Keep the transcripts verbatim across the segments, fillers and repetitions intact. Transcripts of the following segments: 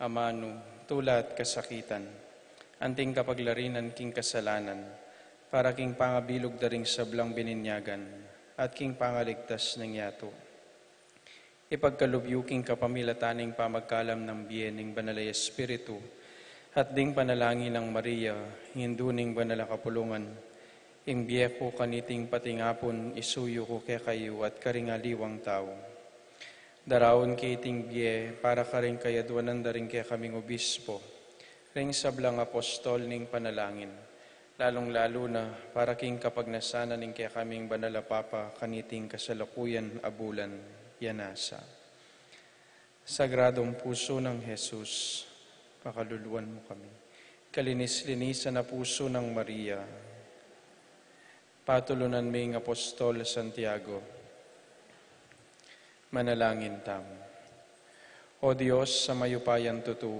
manu, tula at kasakitan, anting kapaglarinan king kasalanan, para king pangabilug da ring sablang bininyagan, at king pangaligtas ning yatu. Ipagkalub yu king kapamilatan ning pamagkalam nang bie ning Banal a Espiritu, at ding panalangin nang Maria, Indu ning Banal a Kapulungan, ing bie ku kaniting patingapun isuyu ku kekayu at karing aliwang tau. Daraun ke iting bie para karing kayadwanan da ring kekaming obispo, ring sablang apostol ning panalangin, lalung-lalu na para king kapagnasan na ning kekaming Banal a Papa kaniting kasalukuyan a bulan, ya nasa. Sagradong pusu nang Jesus, pakaluluan mu kami. Kalinis-linisan a pusu nang Maria, patulunan ming apostol Santiago. Manalangin tamu. O Dios, a mayupayang tutu,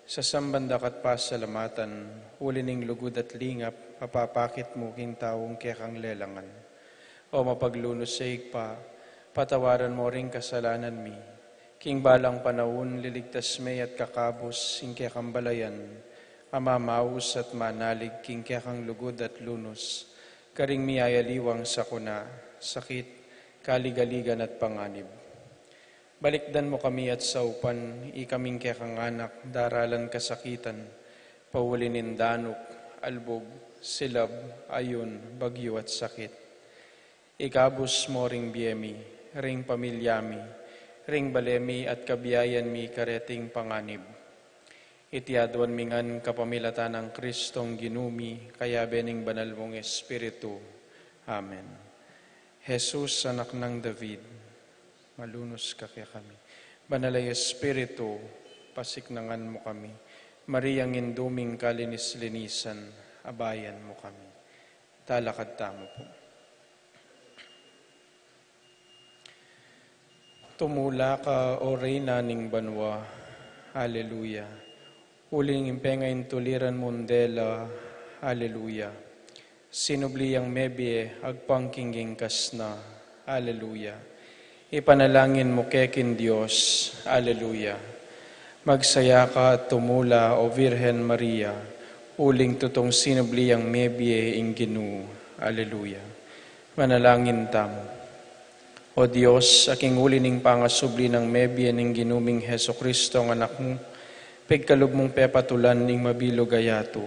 sasamban da ka at pasalamatan, uli ning lugud at lingap a papakit mu king taung kekang lelangan. O mapaglunus a Ibpa, patawaran mu ring kasalanan mi. King balang panaun, liligtas me at kakabus ing kekang balayan, a mamaus at manalig king kekang lugud at lunus, karing miyayaliwang sakuna, sakit, kaligaligan at panganib. Balikdan mu kami at saupan, ikaming kekang anak, daralan kasakitan, pauli ning danuk, albug, silab, ayun, bagyu at sakit. Ikabus mu ring bie mi, ring pamilya mi, ring bale mi at kabiayan mi kareting panganib. Iti aduan mi ngan kapamilatan nang Kristong Ginu mi, kayabe ning Banal mung Espiritu. Amen. Jesus, Anak nang David, malunus ka kekami. Banal a Espiritu, pasiknangan mu kami. Mariang Indu ming kalinis-linisan, abayan mu kami. Talakad tamu pu. Tumula ka, O Reyna ning banua. Aleluya. Uling ing pengaintuliran mung dela. Aleluya. Sinubli yang mebie, agpang king ingkas na. Aleluya. Ipanalangin mu ke king Dios. Aleluya. Magsaya ka at tumula, O Virgen Maria, uling tutung sinubli yang mebie ing Ginu. Aleluya. Manalangin tamu. O Dios, a king uli ning pangasubli nang mebie ning Ginu ming Jesucristo a Anak mu, pigkalub mung pepatulan ing mabilug a yatu.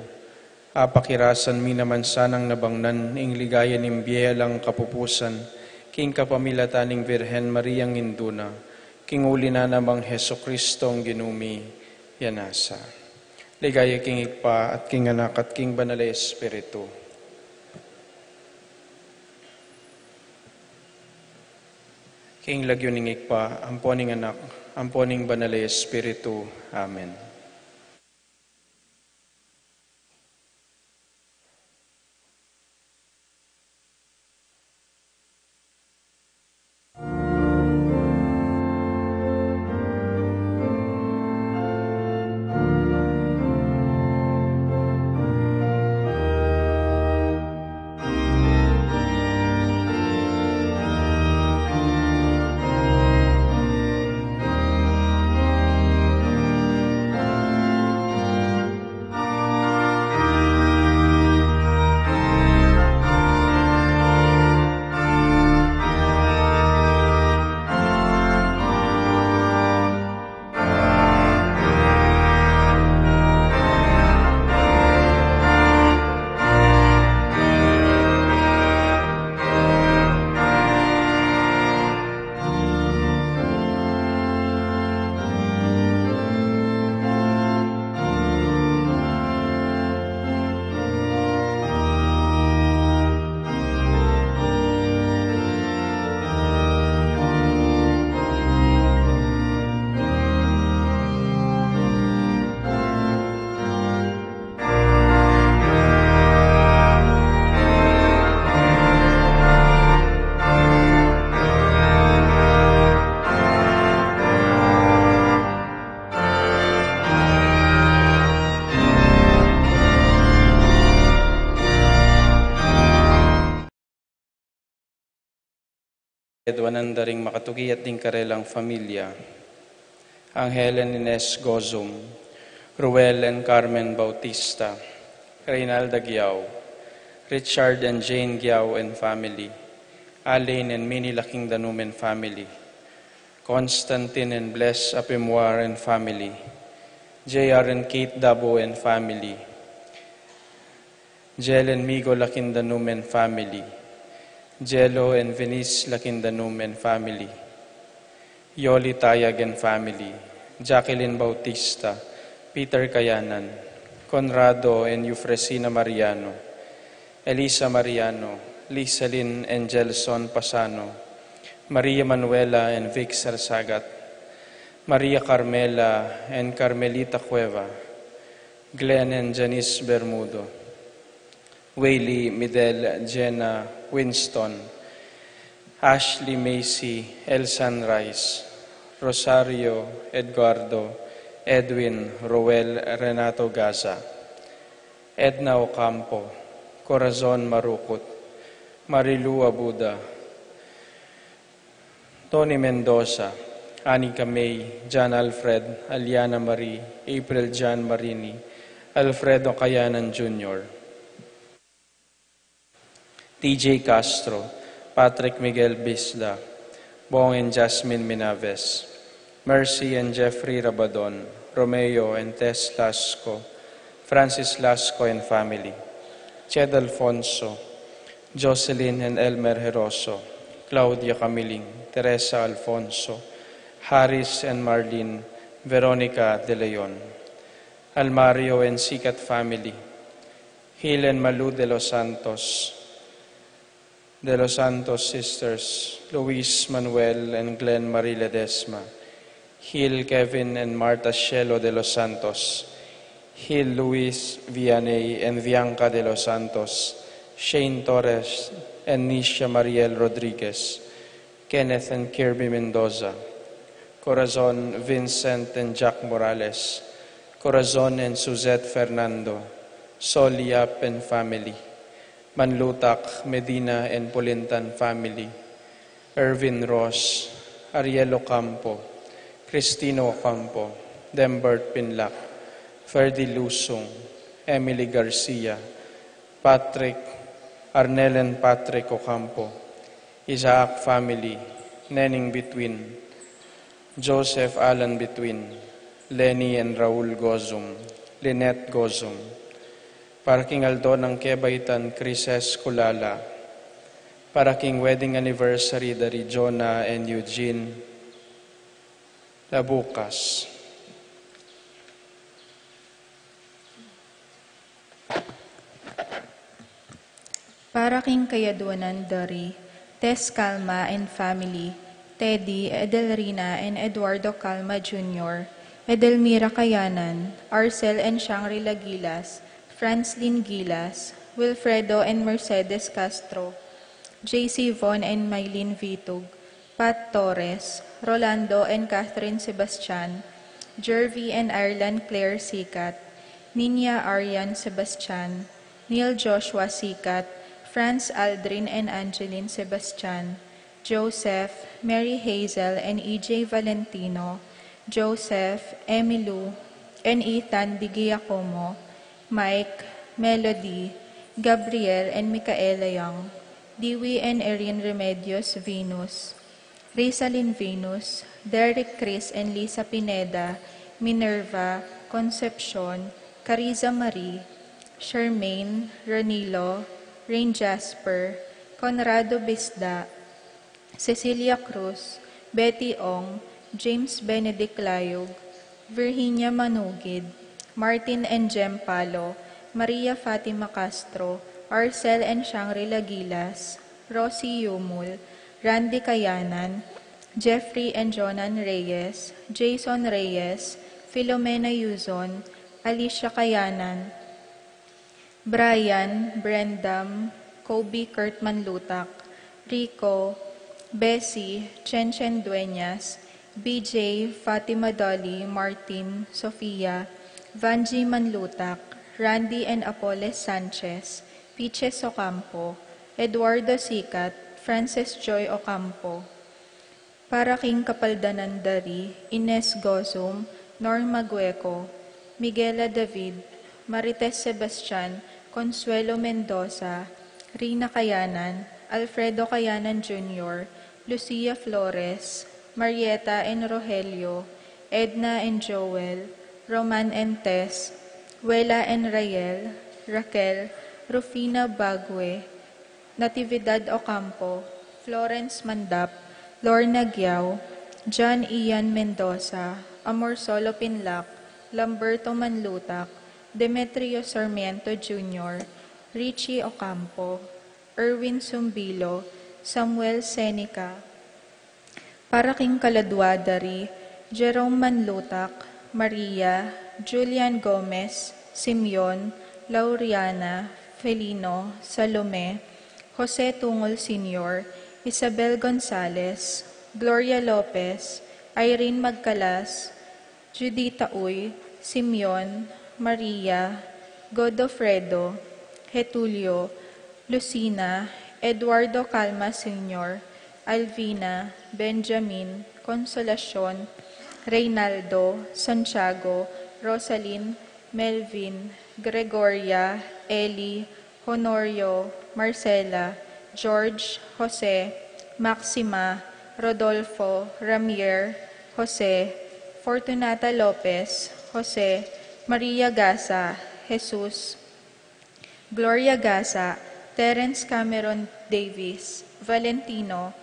Apakirasan mi naman sanang nabangnan ing ligaya ning bie alang kapupusan, king kapamilatan ning Virgen Mariang Indu na, king uli na nang Jesucristong Ginu mi, ya nasa. Ligaya king Ibpa, at king Anak, at king Banal a Espiritu. King lagyu ning Ibpa, ampo ning Anak, ampo ning Banal a Espiritu. Amen. Edwanan da ring makatuki at ding karelang familia. Ang Helen Ines Gozum, Ruel and Carmen Bautista, Reynalda Giao, Richard and Jane Giao and family, Alain and Minnie Lakindanum and family, Constantine and Bless Apimwar and family, J R and Kate Dabo and family, Jel and Migo Lakindanum and family, Jelo and Venice Lakindanum and family, Yoli Tayag and family, Jacqueline Bautista, Peter Kayanan, Conrado and Eufresina Mariano, Elisa Mariano, Liselin and Gelson Pasano, Maria Manuela and Vic Sarsagat, Maria Carmela and Carmelita Cueva, Glenn and Janice Bermudo, Whaley, Midel, Jenna, Winston, Ashley, Macy, Elsan, Rice, Rosario, Edgardo, Edwin, Roel, Renato Gaza, Edna Ocampo, Corazon Marukut, Marilu Abuda, Tony Mendoza, Annie Camey, John Alfred, Aliana Marie, April John Marini, Alfredo Kayanan Junior, T J Castro, Patrick Miguel Bisda, Bong and Jasmine Minaves, Mercy and Jeffrey Rabadon, Romeo and Tess Lasco, Francis Lasco and family, Ched Alfonso, Jocelyn and Elmer Heroso, Claudia Camiling, Teresa Alfonso, Harris and Marlene, Veronica De Leon, Almario and Sikat family, Hil and Malu De Los Santos, De Los Santos sisters, Luis Manuel and Glenn Marie Ledesma, Hil, Kevin and Marta Shelo De Los Santos, Hil, Luis Vianey and Bianca De Los Santos, Shane Torres and Nisha Mariel Rodriguez, Kenneth and Kirby Mendoza, Corazon, Vincent and Jack Morales, Corazon and Suzette Fernando, Sol Yap and family, Manlutak, Medina and Polintan family, Erwin Ross, Ariel Ocampo, Cristino Ocampo, Dembert Pinlac, Ferdy Lusung, Emily Garcia, Patrick, Arnel and Patrick Ocampo, Isaac family, Neneng Bituin, Joseph Alan Bituin, Lenny and Raul Gozum, Lynette Gozum, para king aldo nang kebaitan Crises Culala, para king wedding anniversary dari Jonah and Eugene Labucas. Para king kayadwanan dari Tess Calma and family, Teddy, Edelrina and Eduardo Calma Junior, Edelmira Kayanan, Arcel and Shangri-La Gilas, Franslin Gilas, Wilfredo and Mercedes Castro, J C Von and Mylene Vitug, Pat Torres, Rolando and Catherine Sebastian, Jervy and Ireland Claire Sikat, Ninya Arian Sebastian, Neil Joshua Sikat, Franz Aldrin and Angeline Sebastian, Joseph, Mary Hazel and E J Valentino, Joseph, Emilu, and Ethan Di Giacomo, Mike, Melody, Gabriel and Micaela Young, Dewey and Erin Remedios Venus, Rizalin Venus, Derek, Chris and Lisa Pineda, Minerva, Concepcion, Cariza Marie, Charmaine, Ranilo, Rain Jasper, Conrado Bisda, Cecilia Cruz, Betty Ong, James Benedict Layug, Virginia Manugid, Martin and Jem Palo, Maria Fatima Castro, Arcel and Shangri-La Gilas, Rosie Yumul, Randy Kayanan, Jeffrey and Jonan Reyes, Jason Reyes, Filomena Yuzon, Alicia Kayanan, Brian, Brendam, Kobe, Kurt Manlutak, Rico, Bessie, Chen Chen Dueñas, B J, Fatima, Dolly, Martin, Sofia, Vanji Manlutak, Randy and Apoles Sanchez, Piches Ocampo, Eduardo Sikat, Frances Joy Ocampo. Para king kapaldanan dari Ines Gozum, Norma Gueco, Miguela David, Marites Sebastian, Consuelo Mendoza, Rina Kayanan, Alfredo Kayanan Junior, Lucia Flores, Marieta N. Rogelio, Edna N. Joel, Roman N. Tess, Wela N. Rayel, Raquel, Rufina Bagwe, Natividad Ocampo, Florence Mandap, Lorna Guiao, John Ian Mendoza, Amor Solo Pinlac, Lamberto Manlutac, Demetrio Sarmiento Junior, Richie Ocampo, Erwin Sumbilo, Samuel Seneca, para king kaladua da ri, Jerome Manlutac, Maria, Julian Gomez, Simeon, Lauriana, Felino, Salome, Jose Tungol Senior, Isabel Gonzalez, Gloria Lopez, Irene Magcalas, Judita Uy, Simeon, Maria, Godofredo, Getulio, Lucina, Eduardo Calma Senior, Alvina, Benjamin, Consolacion, Reynaldo, Santiago, Rosalyn, Melvin, Gregoria, Eli, Honorio, Marcela, George, Jose, Maxima, Rodolfo, Ramier, Jose, Fortunata Lopez, Jose, Maria Gasa, Jesus, Gloria Gasa, Terence Cameron Davis, Valentino,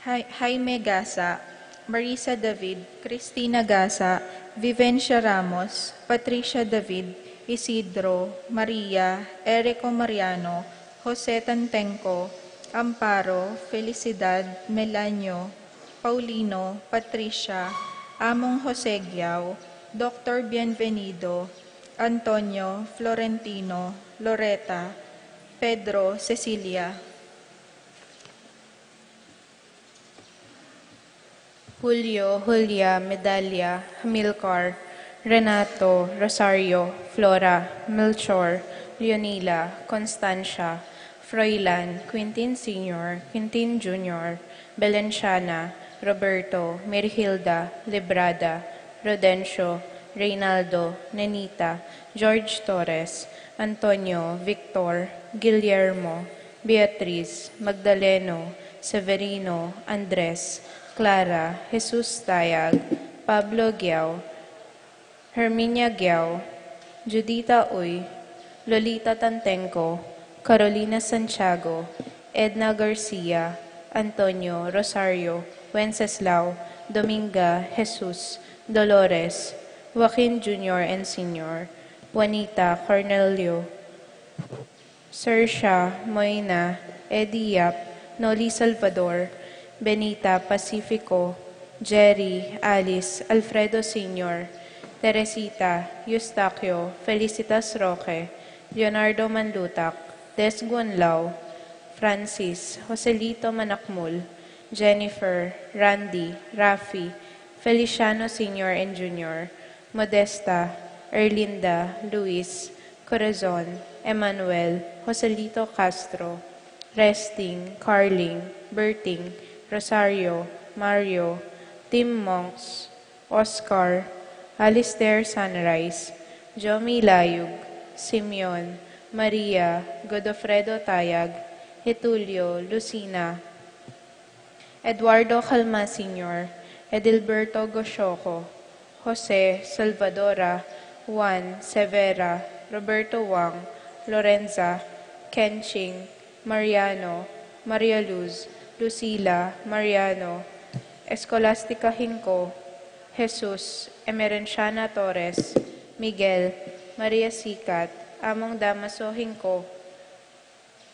Jai-, Jaime Gasa, Marisa David, Cristina Gasa, Vivencia Ramos, Patricia David, Isidro, Maria, Erico Mariano, Jose Tantenco, Amparo, Felicidad, Melanio, Paulino, Patricia, Among Jose Guiao, Doctor Bienvenido, Antonio, Florentino, Loreta, Pedro, Cecilia. Julio, Julia, Medalia, Hamilcar, Renato, Rosario, Flora, Melchor, Leonila, Constancia, Froilan, Quintin Senior, Quintin Junior, Belenciana, Roberto, Merhilda, Librada, Rodencio, Reynaldo, Nenita, George Torres, Antonio, Victor, Guillermo, Beatriz, Magdaleno, Severino, Andres, Clara, Jesus Tayag, Pablo Guiao, Herminia Guiao, Judita Uy, Lolita Tantenco, Carolina Santiago, Edna Garcia, Antonio, Rosario, Wenceslao, Dominga, Jesus, Dolores, Joaquin Junior and Senior, Juanita, Cornelio, Sertia, Moina, Eddie Yap, Noli Salvador, Benita, Pacifico, Jerry, Alice, Alfredo Senior, Teresita, Eustaquio, Felicitas Roque, Leonardo Manlutac, Des Guanlao, Francis, Joselito Manakmul, Jennifer, Randy, Rafi, Feliciano Senior and Junior, Modesta, Erlinda, Luis, Corazon, Emmanuel, Joselito Castro, Resting, Carling, Berting, Rosario, Mario, Tim Monks, Oscar, Alistair Sunrise, Jomi Layug, Simeon, Maria, Godofredo Tayag, Getulio, Lucina, Eduardo Calma Senior, Edilberto Gosioco, Jose, Salvadora, Juan, Severa, Roberto Wang, Lorenza, Kenching, Mariano, Maria Luz, Lucila, Mariano, Escolastica Hinco, Jesus, Emerenciana Torres, Miguel, Maria Sicat, Among Damaso Hinco,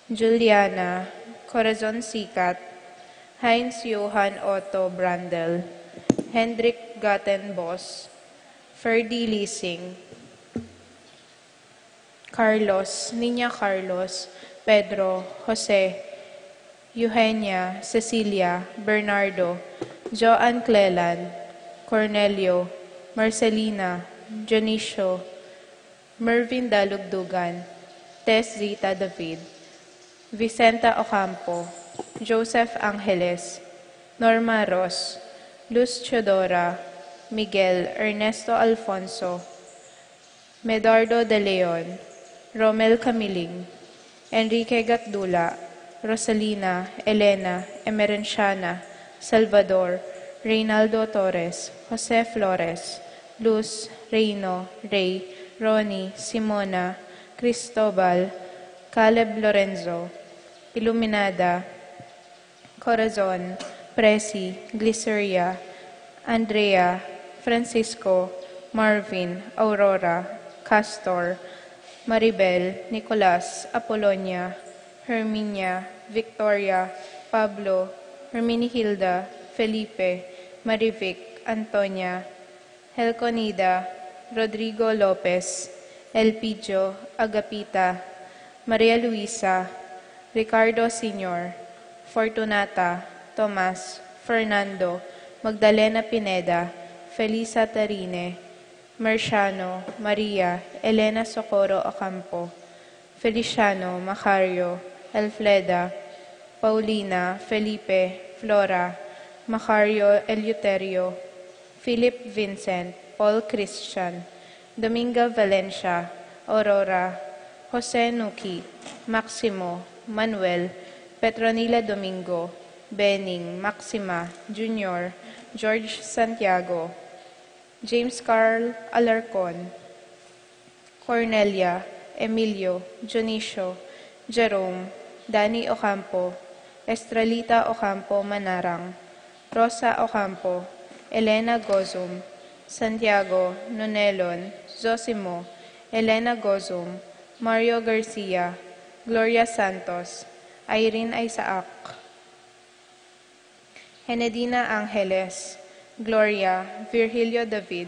Juliana, Corazon Sicat, Heinz Johann Otto Brandel, Hendrik Gattenbos, Ferdy Lising, Carlos, Niña Carlos, Pedro, Jose, Eugenia, Cecilia, Bernardo, Joan Cleland, Cornelio, Marcelina, Dionisio, Mervin Dalugdugan, Tess Zita David, Vicenta Ocampo, Joseph Angeles, Norma Ros, Luz Teodora, Miguel Ernesto Alfonso, Medardo de Leon, Romel Camiling, Enrique Gatdula, Rosalina, Elena, Emerenciana, Salvador, Reynaldo Torres, Jose Flores, Luz, Reino, Rey, Ronnie, Simona, Cristobal, Caleb Lorenzo, Iluminada, Corazon, Presi, Gliceria, Andrea, Francisco, Marvin, Aurora, Castor, Maribel, Nicolas, Apolonia, Herminia, Victoria, Pablo, Herminihilda, Felipe, Marivic, Antonia, Helconida, Rodrigo Lopez, Elpidio, Agapita, Maria Luisa, Ricardo Senior, Fortunata, Tomas, Fernando, Magdalena Pineda, Felisa Tarine, Marciano, Maria, Elena Socorro Ocampo, Feliciano, Macario, Elfleda, Paulina, Felipe, Flora, Macario, Eleuterio, Philip Vincent, Paul Christian, Dominga Valencia, Aurora, Jose Nuki, Maximo, Manuel, Petronila Domingo, Bening, Maxima, Junior, George Santiago, James Carl Alarcon, Cornelia, Emilio, Dionisio, Jerome, Danny Ocampo, Estrelita Ocampo Manarang, Rosa Ocampo, Elena Gozum, Santiago, Nonelon, Zosimo, Elena Gozum, Mario Garcia, Gloria Santos, Irene Isaac, Henedina Angeles, Gloria, Virgilio David,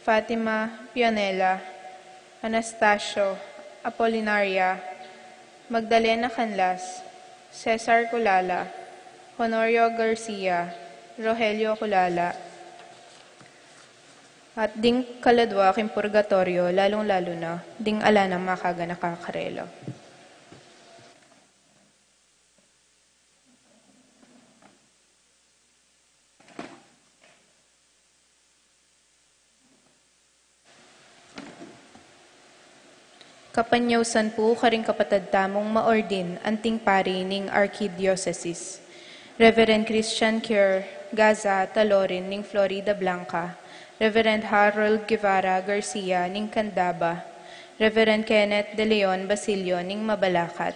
Fatima, Pionela, Anastasio, Apolinaria, Magdalena Canlas, Cesar Culala, Honorio Garcia, Rogelio Culala, at ding kaladua king purgatorio, lalung-lalu na ding ala nang makaganaka karela. Kapanyausan pu karing kapatad tamung maordin anting pari ning Archidiocesis, Reverend Christian Kier Gaza Talorin ning Florida Blanca, Reverend Harold Guevara Garcia ning Candaba, Reverend Kenneth De Leon Basilio ning Mabalacat,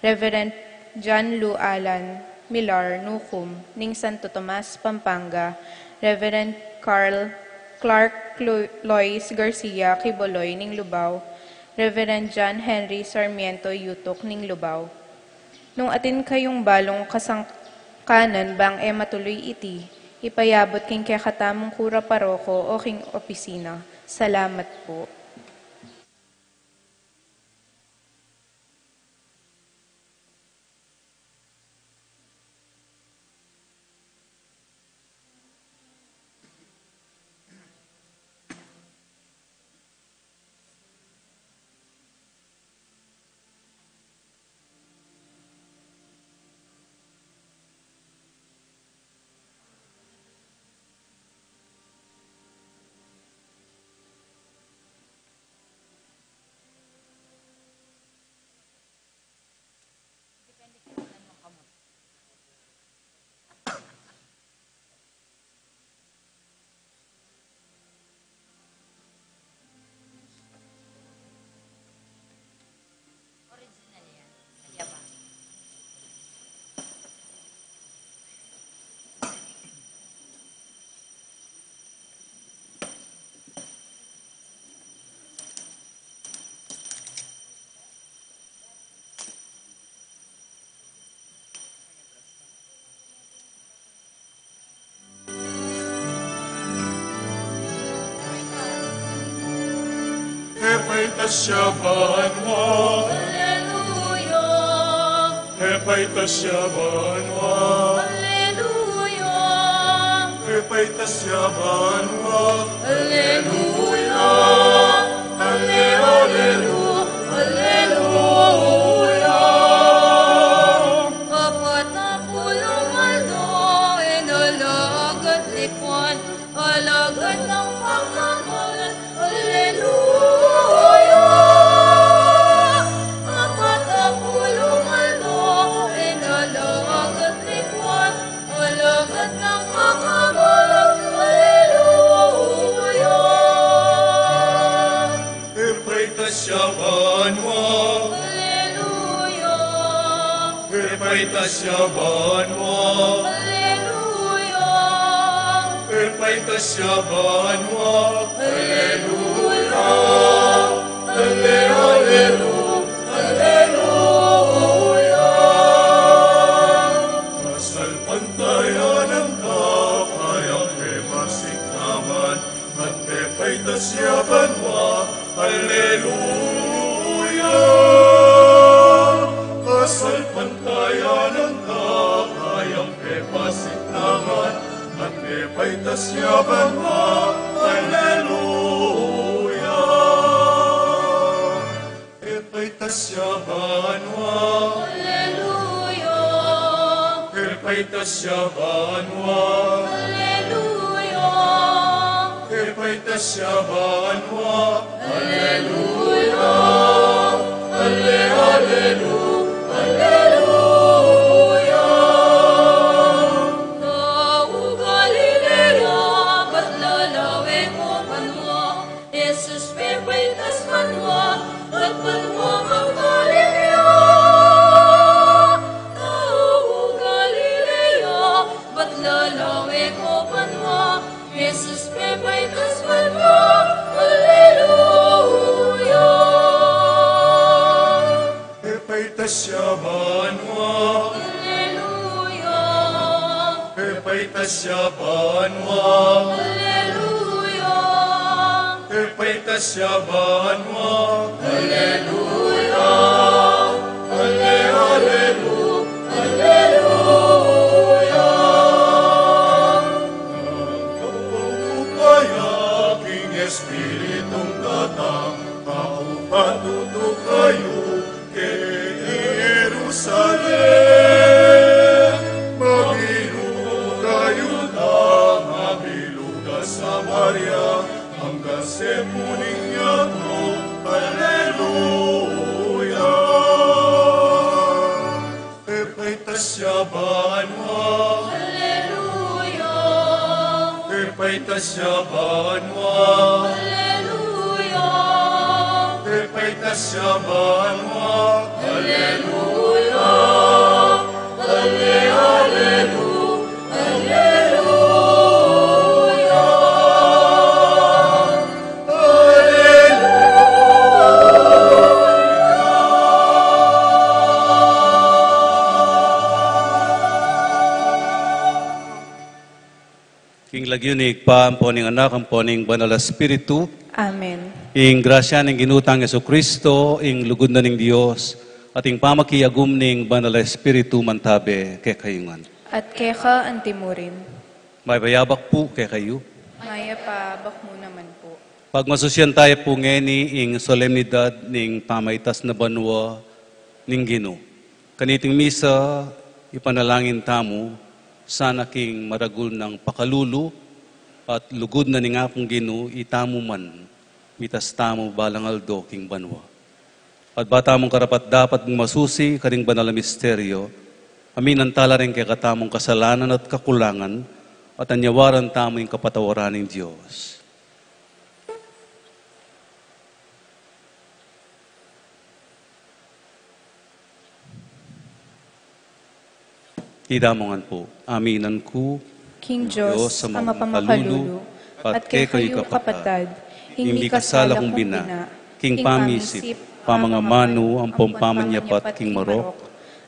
Reverend John Lu Alan Milar Nucum ning Santo Tomas, Pampanga, Reverend Carl Clark Clo-, Lois Garcia Quiboloy ning Lubao, Reverend John Henry Sarmiento Yutuk ning Lubao. Nung atin kayung balung kasangkanan bang e matului iti, ipayabut king kekatamung kura paroko o king opisina. Salamat pu. Epaitas ya banua. Aleluya. Epaitas ya banua. Aleluya. Epaitas ya banua. Aleluya. Ale-, alelu-, aleluya. Apat a pulung aldo, e nalagad likuan, alagad nang pakamal. Aleluya. Paitas ya banua. Aleluya. E paitas ya banua. Aleluya. Ale, alelu, aleluya. Kasalpantayanan da kayang pepasiknaman, at pepaitas ya banua. Aleluya. Kasalpantayanan da kayang pepasiknaman, at pepaitas ya banua. Aleluya. Pepaitas ya banua. Aleluya. Pepaitas ya banua. Aleluya. Pepaitas ya banua. Aleluya. Ale, alelu, aleluya. Kau Galilea, ba't lalawe ko banua? Jesus, pepaitas banua, ba't banua kang Galilea? Kau Galilea, ba't lalawe ko banua? Jesus, pepaitas banua. Aleluya. Pepaitas ya banua. Aleluya. Pepaitas ya banua. Aleluya. Pepaitas ya banua. Aleluya. Ale, alelu, aleluya. Nang kaya king Espiritung Tatang, aku patutu kayu keng Jerusalem, mabilug a Juda, mabilug a Samaria, angga sepu ning yatu. Aleluya. Pepaitas ya banua. Aleluya. Pepaitas ya banua. Aleluya. Pepaitas ya banua. Aleluya. Ale, alelu, aleluya. Aleluya. King lagyu ning Ibpa, ampo ning Anak, ampo ning Banal a Espiritu. Amen. Ing grasya ning Ginu tang Jesucristo, ing lugud na ning Dios, at ing pamakiagum ning Banal a Espiritu mantabe kekayu ngan. At keka antimurin. Mayap a abak pu kekayu. Mayap a abak mu naman pu. Pagmasusyan taya pu ngeni ing solemnidad ning pamaitas na banua ning Ginu. Kaniting misa, ipanalangin tamu sana king maragul nang pakalulu at lugud na ning Apung Ginu, itamu man mitas tamu balang aldo king banua. At ba tamung karapat-dapat mung masusi karing banal a misteryo, aminan tala ring kekatamung kasalanan at kakulangan, at anyawaran tamu ing kapatawaran ning Dios. Itamu ngan pu. Aminan ku king Dios a mapamakalulu, at kekayu kapatad, ing mikasala kung bina, king pamisip, pamangamanu, ampong pamanyapat king marok,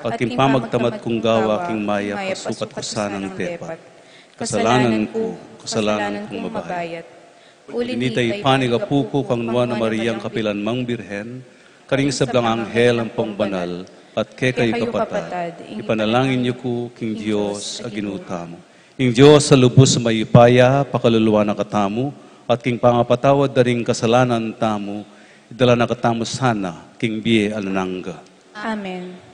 at king pamagtamad kung gawa king mayap a sukat ku sanang depat. Kasalanan ku, kasalanan kung mabayat. Uli nita, ipanyawad ku kang Nuan a Mariang kapilanmang Birhen, karing sablang anghel ampong banal, at kekayu kapatad, ipanalangin yu ku king Dios a Ginu tamu. Ing Dios a lubus mayupaya, pakaluluan na katamu, at king pangapatawad da ring kasalanan tamu, idala na katamu sana king bie alang angga. Amen.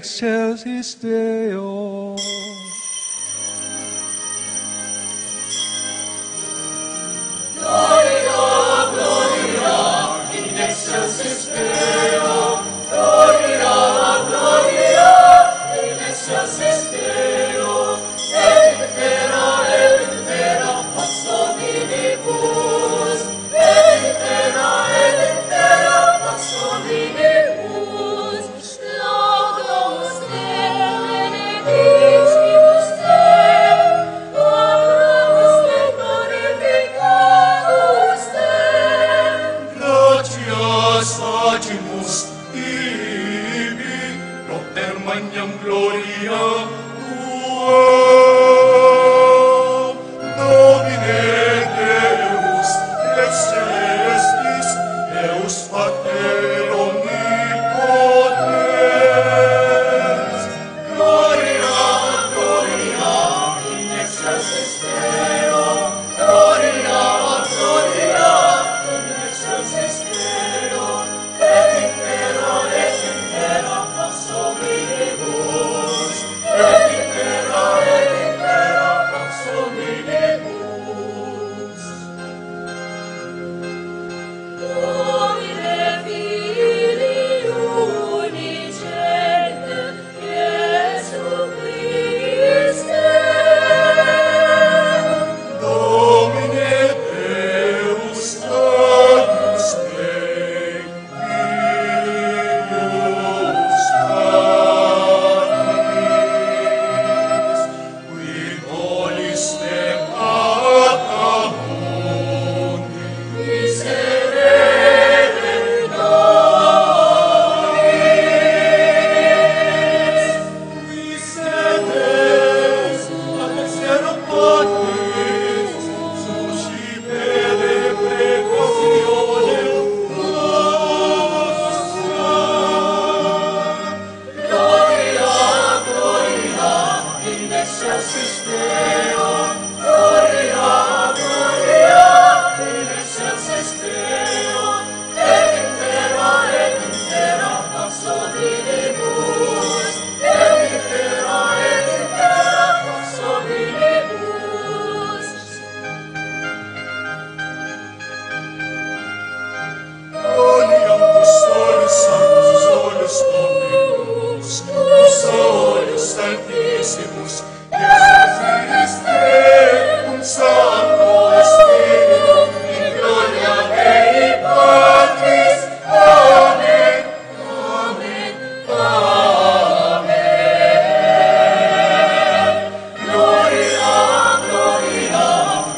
Excelsis Deo. Gratias facimus tibi, propter magnam gloriam tuam, Domine Deus, excelsis, Deus Pater omnipotens, Gloria, Gloria in excelsis Deo, Gloria, Gloria in excelsis Deo, et in terra, et in terra pax hominibus, et in terra, et in terra pax hominibus. Domine, Filii unigenite, Iesu Christe. Domine Deus eius Dei, Filius Dei, qui tollis peccata mundi, miserere nobis. Qui sedes ad exergo patris, suscipere precationem nostram. Gloria, Gloria in excelsis Deo, Gloria, Gloria in excelsis Deo, et in terra, et in terra pax hominibus, et in terra, et in terra pax hominibus. Gloria in solus Sanctus, solus Dominus, solus Sanctissimus, Iesu Christe, cum Sancto Spiritu, in gloria Dei Patris. Amen. Amen. Amen. Gloria, Gloria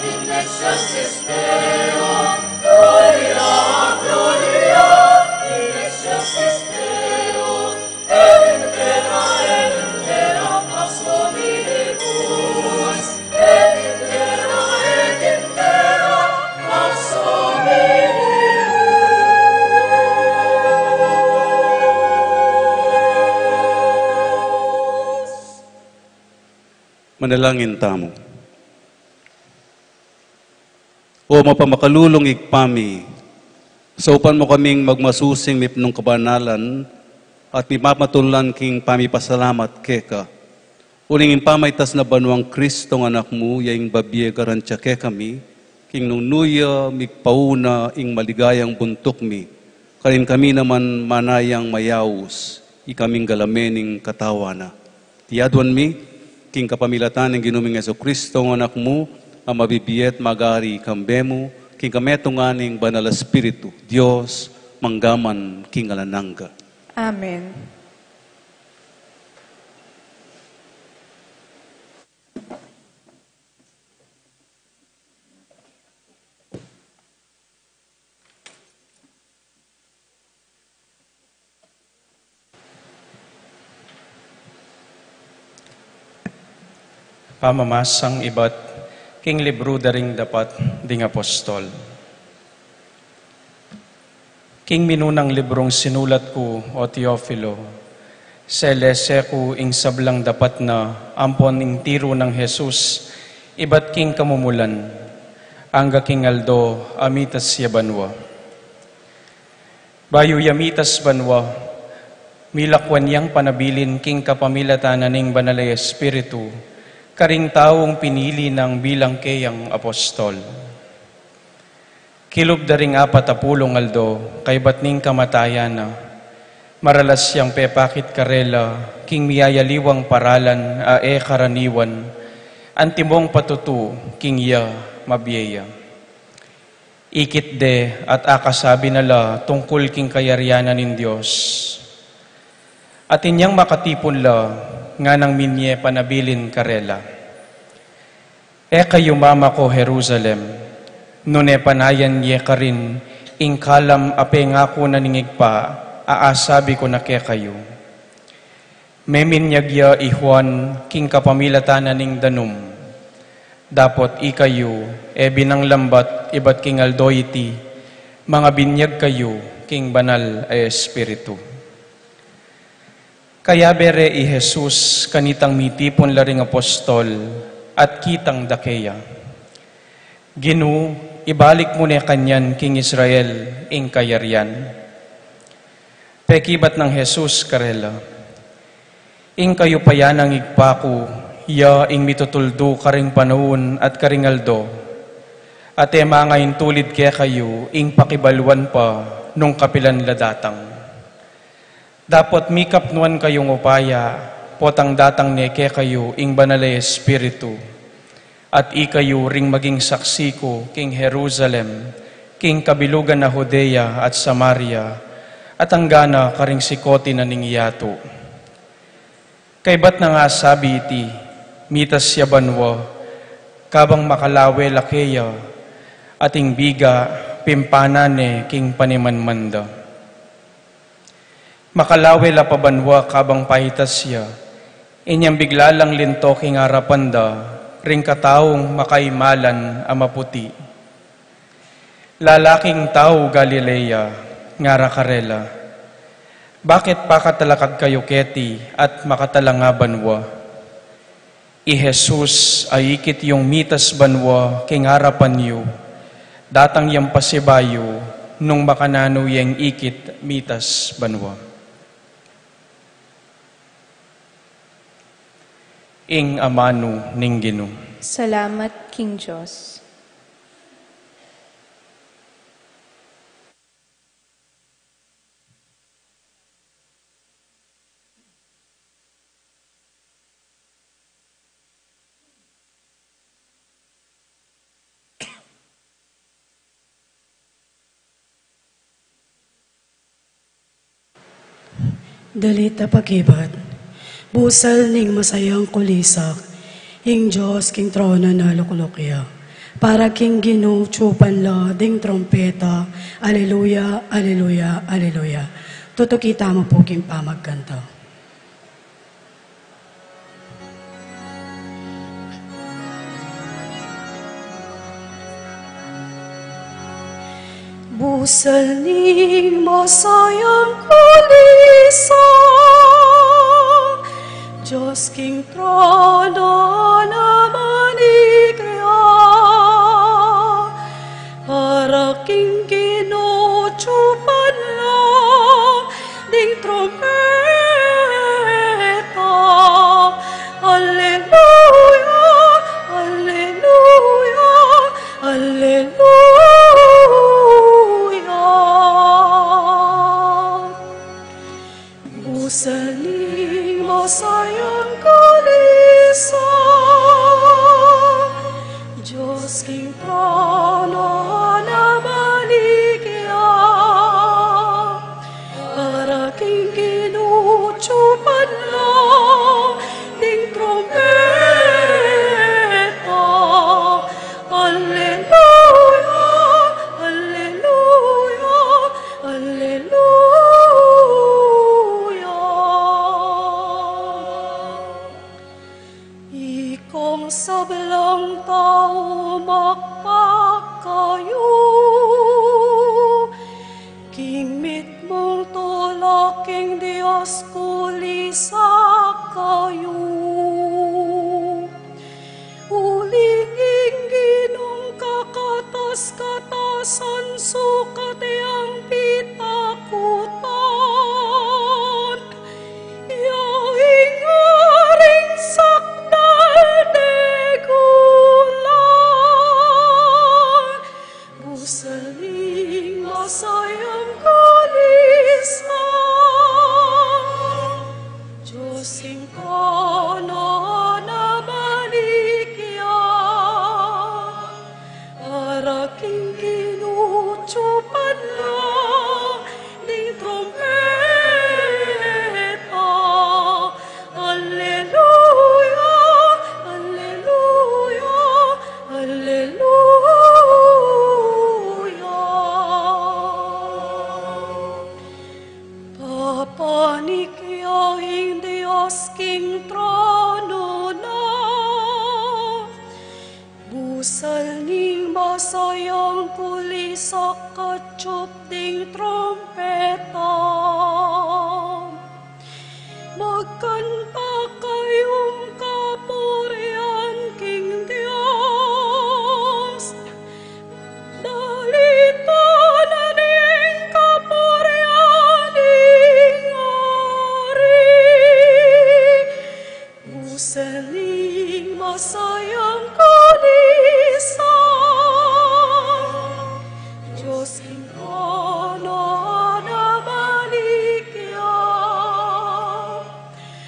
in excelsis Deo. Gloria, Gloria in excelsis Deo. Et in terra, et in terra pax hominibus, et in terra, et in terra pax hominibus. Manalangin tamu. O mapamakalulung Ibpa mi, saupan mu kaming magmasusing mipnung kabanalan at mipamatulan king pamipasalamat keka. Uling ing pamaitas na banwang Kristong Anak mu, ya ing babie garantya kekami, king nung nu ya migpauna ing maligayang buntuk mi, karin kami naman manayang mayaus, ikaming galame ning katawan na. Iti aduan mi, king kapamilatan ning Ginu ming Jesucristo, ing Anak mu, a mabibie at magari kambe mu, king kametungan ning Banal a Espiritu, Dios, mangga man king alang angga. Amen. Pamamasang ibat king libru da ring dapat ding apostol. King minunang librung sinulat ku, o Teofilo, selese ku ing sablang dapat na ampon ing tiru nang Jesus ibat king kamumulan, angga king aldo a mitas ya banua. Bayu ya mitas banua, Milakwan yang panabilin king kapamilatan na ning Banal a Espiritu, karing taung pinili nang bilang keyang apostol. Kilub da ring apat a pulung aldo, kaybat ning kamatayan na, maralas yang pepakit karela, king miyayaliwang paralan a e karaniwan, antimong patutu, king iya, mabie ya. Ikit de at akasabi na la tungkul king kayarian na ning Dios. At inyang makatipun la, nganang minye panabilin karela. E kayu mamako Jerusalem, nune panayan ye karin ing kalam a pengaku na ning Ibpa a asabi ku na kekayu. Meminyag ya i Juan king kapamilatan na ning danum. Dapot ikayu, e binang lambat ibat king aldo iti, mangabinyag kayu king Banal a Espiritu. Kayabe re i Jesus kanitang mitipun la ring apostol at kitang dake ya. Ginu, ibalik mu ne kanyan king Israel ing kayarian. Pekibat nang Jesus karela, ing kayupayan nang Ibpa ku, ya ing mitutuldu karing panaun at karing aldo, at e mangaintulid kekayu ing pakibaluan pa nung kapilan la datang. Dapot mikapnuan kayung upaya, potang datang ne kekayu ing Banal a Espiritu, at ikayu ring maging saksi ku king Jerusalem, king kabilugan na Judea at Samaria, at anggana karing sikoti na ning yatu. Kaybat nang asabi iti, mitas ya banua, kabang makalawe la keya, at ing biga, pimpanan ne king panimanman da. Makalawe la pa banua kabang paitas ya, inyang bigla lang linto king arapan da, ring kataung makaimalan a maputi. Lalaking tau Galilea, ngara karela, bakit pakatalakad kayu keti at makatalanga banua? I Jesus a ikit yung mitas banua king arapan yu, datang yang pasibayu nung makananu yang ikit mitas banua. Ing amanu ning Ginu. Salamat king Dios. Dalit a pakibat. Busal ning masayang kulisak, ing Dios king trono na lukluk ya. Para king Ginu tsupan la ding trompeta, Aleluya, Aleluya, Aleluya. Tutuki tamu pu king pamagkanta. Busal ning masayang kulisak, Dios king trono na manikya, para king Ginu tsupan la ding trumpeta. Aleluya, aleluya, aleluya. Busal ning masayang kulisak, Dios king trono na manikya. King Ginu, tsupan na ding trumpeta. Alleluia, alleluia, alleluia. Papanik ya ing Dios king trono na. Busal ning masayang kulisak, katyup ding trumpeta. Magkanta kayung kapurian king Dios. Dalitan na ning kapurian ning Ari. Busal ning masayang kulisak, Dios king trono na balik ya.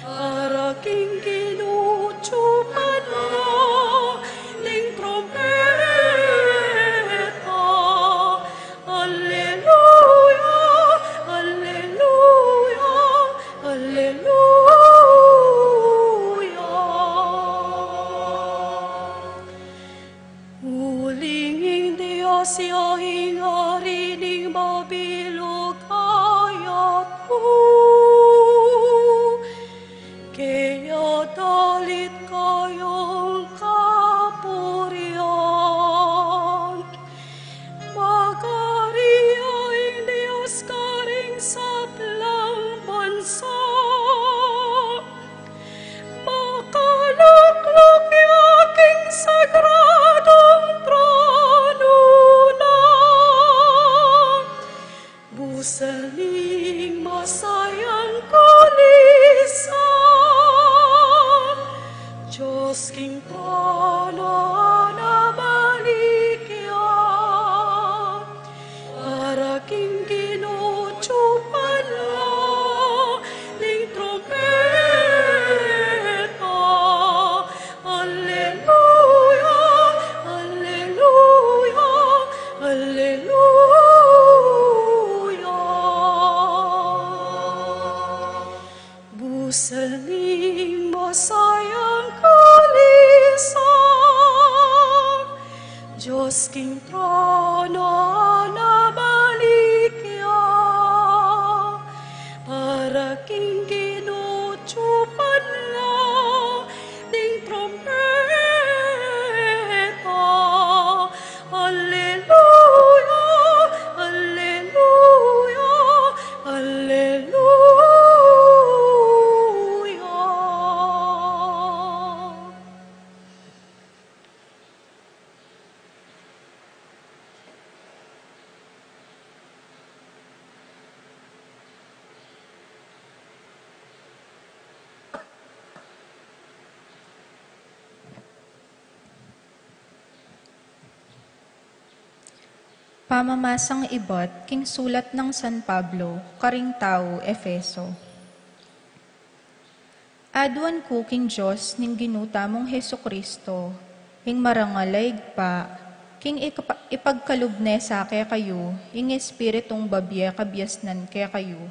Para king Ginu, tsupan na ding trumpeta. Alleluia, alleluia, alleluia. Uling ing Dios ya ing Ari ning mabilug a yatu. Kaya dalit kayung kapurian. Mag-ari ya ing Dios karing sablang bansa. Makalukluk ya king sagradung trono na. Busal ning masayang kulisak, Dios king trono na balik ya. Para king Ginu, tsupan na ding trumpeta. Alleluia, alleluia, alleluia. Busal ning masayang kulisak, Dios king trono na balik ya. Para king Ginu, tsupan na ding trumpeta. Alleluia, alleluia, alleluia. Pamamasang ibat king sulat nang San Pablo karing tau Efeso. Aduan ku king Dios ning Ginu tamung Jesucristo, ing marangal a Ibpa, king ikapa-, ipagkalub ne sa kekayu ing Espiritung babie kabiasnan kekayu,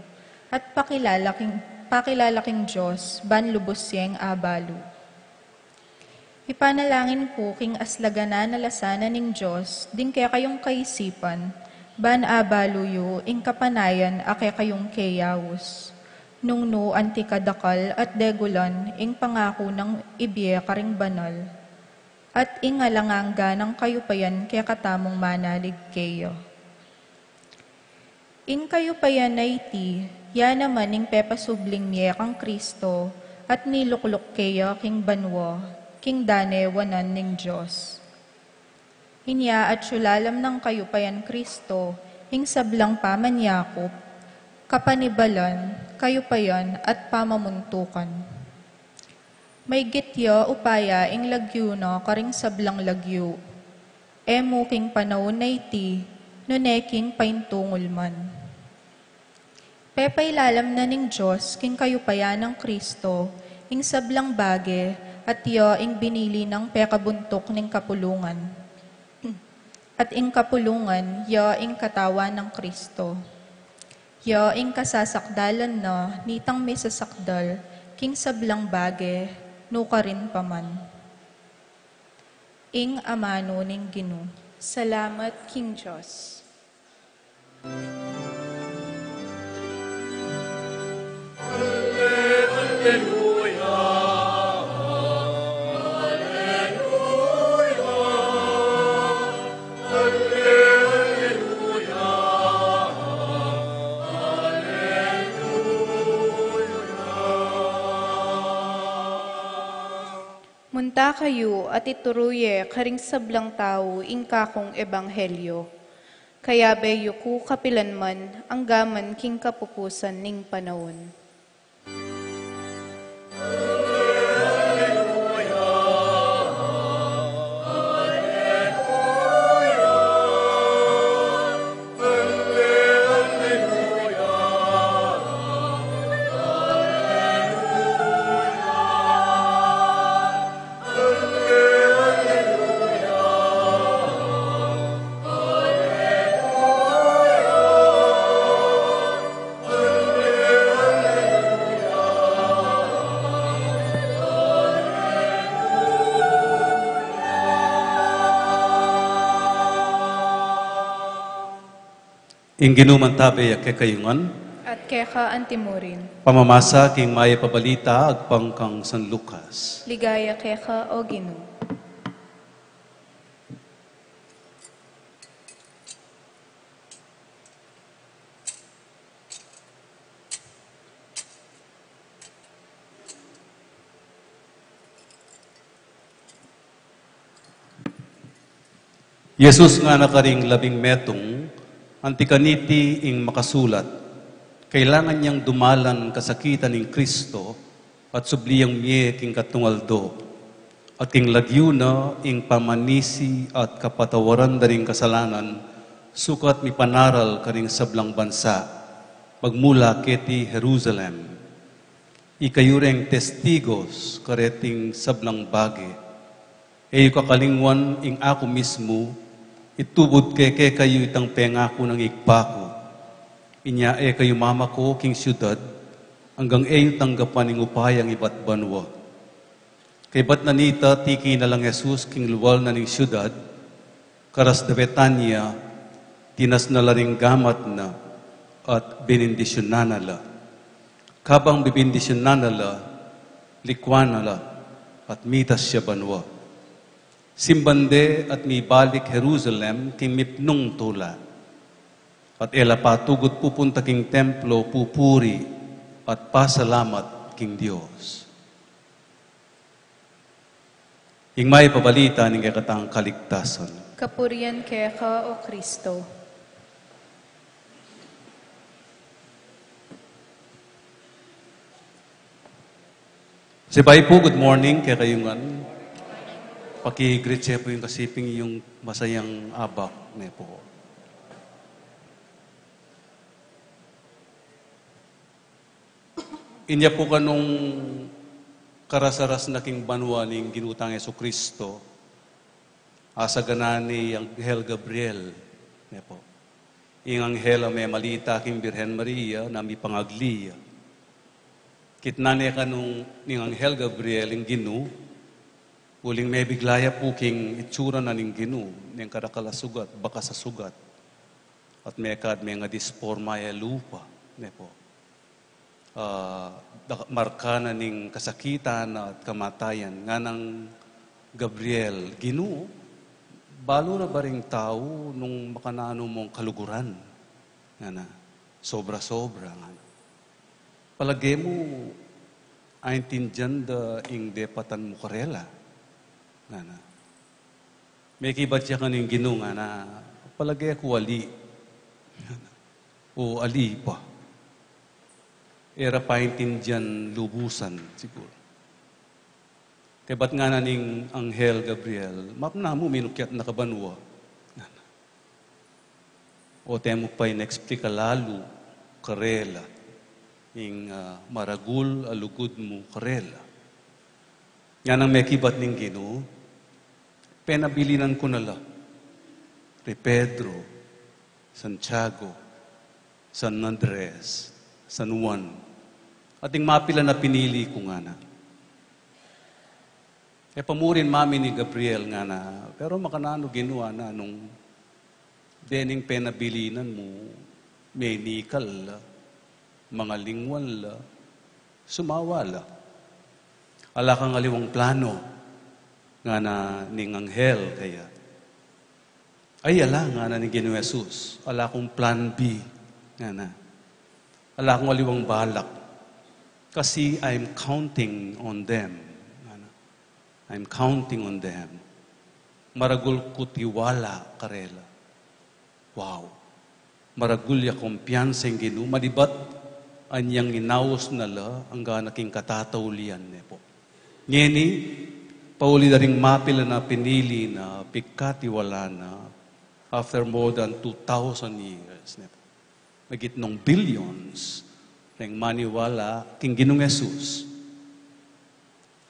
at pakilala king, pakilala king Dios ban lubus yeng abalu. Ipanalangin ku king aslaganan a lasanan ning Dios ding kekayung kaisipan, ban abalu yu ing kapanayan a kekayung keyaus. Nung nu anti kadakal at degulan ing pangaku nang ibie karing banal, at ing alang angga nang kayupayan kekatamung manalig keya. Ing kayupayan a iti, ya naman ing pepasubling mie kang Kristo, at nilukluk keya king banua, king danewanan ning Dios. Inya atyu lalam nang kayupayan Kristo ing sablang pamanyakup, kapanibalan, kayupayan, at pamamuntukan. Maygit ya upaya ing lagyu na karing sablang lagyu, e mu king panaun a iti, nune king paintungul man. Pepailalam na ning Dios king kayupayan nang Kristo ing sablang bage, at ya ing binili nang pekabuntuk ning kapulungan. At ing kapulungan ya ing katawan nang Kristo. Ya ing kasasakdalan na nitang misasakdal king sablang bage nukarin pa man. Ing amanu ning Ginu. Salamat king Dios. Munta kayu at ituru ye karing sablang tau ing kakung ebanghelyo. Kayabe yu ku kapilan man, angga man king kapupusan ning panaun. Ing Ginu mantabe ya kekayu ngan. At keka antimurin. Pamamasa king mayap a balita agpang kang San Lucas. Ligaya keka, O Ginu. Jesus ngana karing labing metung, anti kaniti ing makasulat, kailangan yang dumalan kasakitan ning Kristo, at subli yang mie king katlung aldo, at king lagyu na ing pamanisi at kapatawaran da ring kasalanan, sukat mipanaral karing sablang bansa, magmula keti Jerusalem. Ikayu reng testigos kareting sablang bage. E yu kakalingwan ing aku mismu, itubud ke kekayu itang pengaku nang Ibpa ku. Inya e kayu mamako king siudad, anggang e yu tanggapan ing upayang ibat banua. Kaybat na nita, tiki na lang Jesus king lual na ning siudad, karas da Betania, tinas na la ring gamat na, at binindisyunan na la. Kabang binindisyunan na la, likuan na la, at mitas ya banua. Simban de at mibalik Jerusalem king mipnung tula. At e la patugut pupunta king templo pupuri at pasalamat king Dios. Ing mayap a balita ning kekatang kaligtasan. Kapurian keka, O Kristo. Sibay pu, good morning kekayu ngan. Paki-greet ye pu ing kasiping yu ning masayang abak, ne pu. Inya pu kanung karas-aras na king banua ning Ginu tang Jesucristo, asagana ne ing Anghel Gabriel, ne pu. Ing anghel a memalita king Birhen Maria na mipangagli ya. Kitnan ne kanu ning Anghel Gabriel ing Ginu, uling mebigla ya pu king itsura na ning Ginu, neng karakal a sugat, bakas a sugat. At mekad mengadisforma ya lupa, ne pu. Ah, da-, marka na ning kasakitan at kamatayan. Nganang Gabriel, Ginu, balu na ba ring tau nung makananu mung kaluguran? Ngana, sobra-sobra, ngana. Palage mu, aintindian da ing depatan mu karela? Ngana. Mekibat ya kanu ing Ginu, ngana, palage ku ali. O ali pa. E ra paintindian lubusan, siguru. Kaybat ngana ning Anghel Gabriel, mapna mu minukyat na ka banua. Ngana. O te mu pa inexplika lalu karela ing, ah, maragul a lugud mu karela. Nganang mekibat ning Ginu, penabilinan ku na la. Ri Pedro, Santiago, San Andres, San Juan, ating mapilan a pinili ku ngana. E pa murin mamin i Gabriel ngana, pero makananu Ginu, ana, nung dening penabilinan mu, menikal la, mangalingwan la, sumawa la. Ala kang aliwang plano, ngana ning anghel kaya. Ay, ala, ngana ning Ginu Jesus. Ala kung plan B, ngana. Ala kung aliwang balak. Kasi I'm counting on them, ngana. I'm counting on them. Maragul ku tiwala karela. Wow. Maragul ya kumpiyansa ing Ginu, manibat anyang inaus na la, anggana king katataulian ne po. Ngeni, pauli da ring mapilan a pinili na, pikatiwalan na, after more than two thousand years ne po. Magit nung billions, ring maniwala, king Ginung Jesus.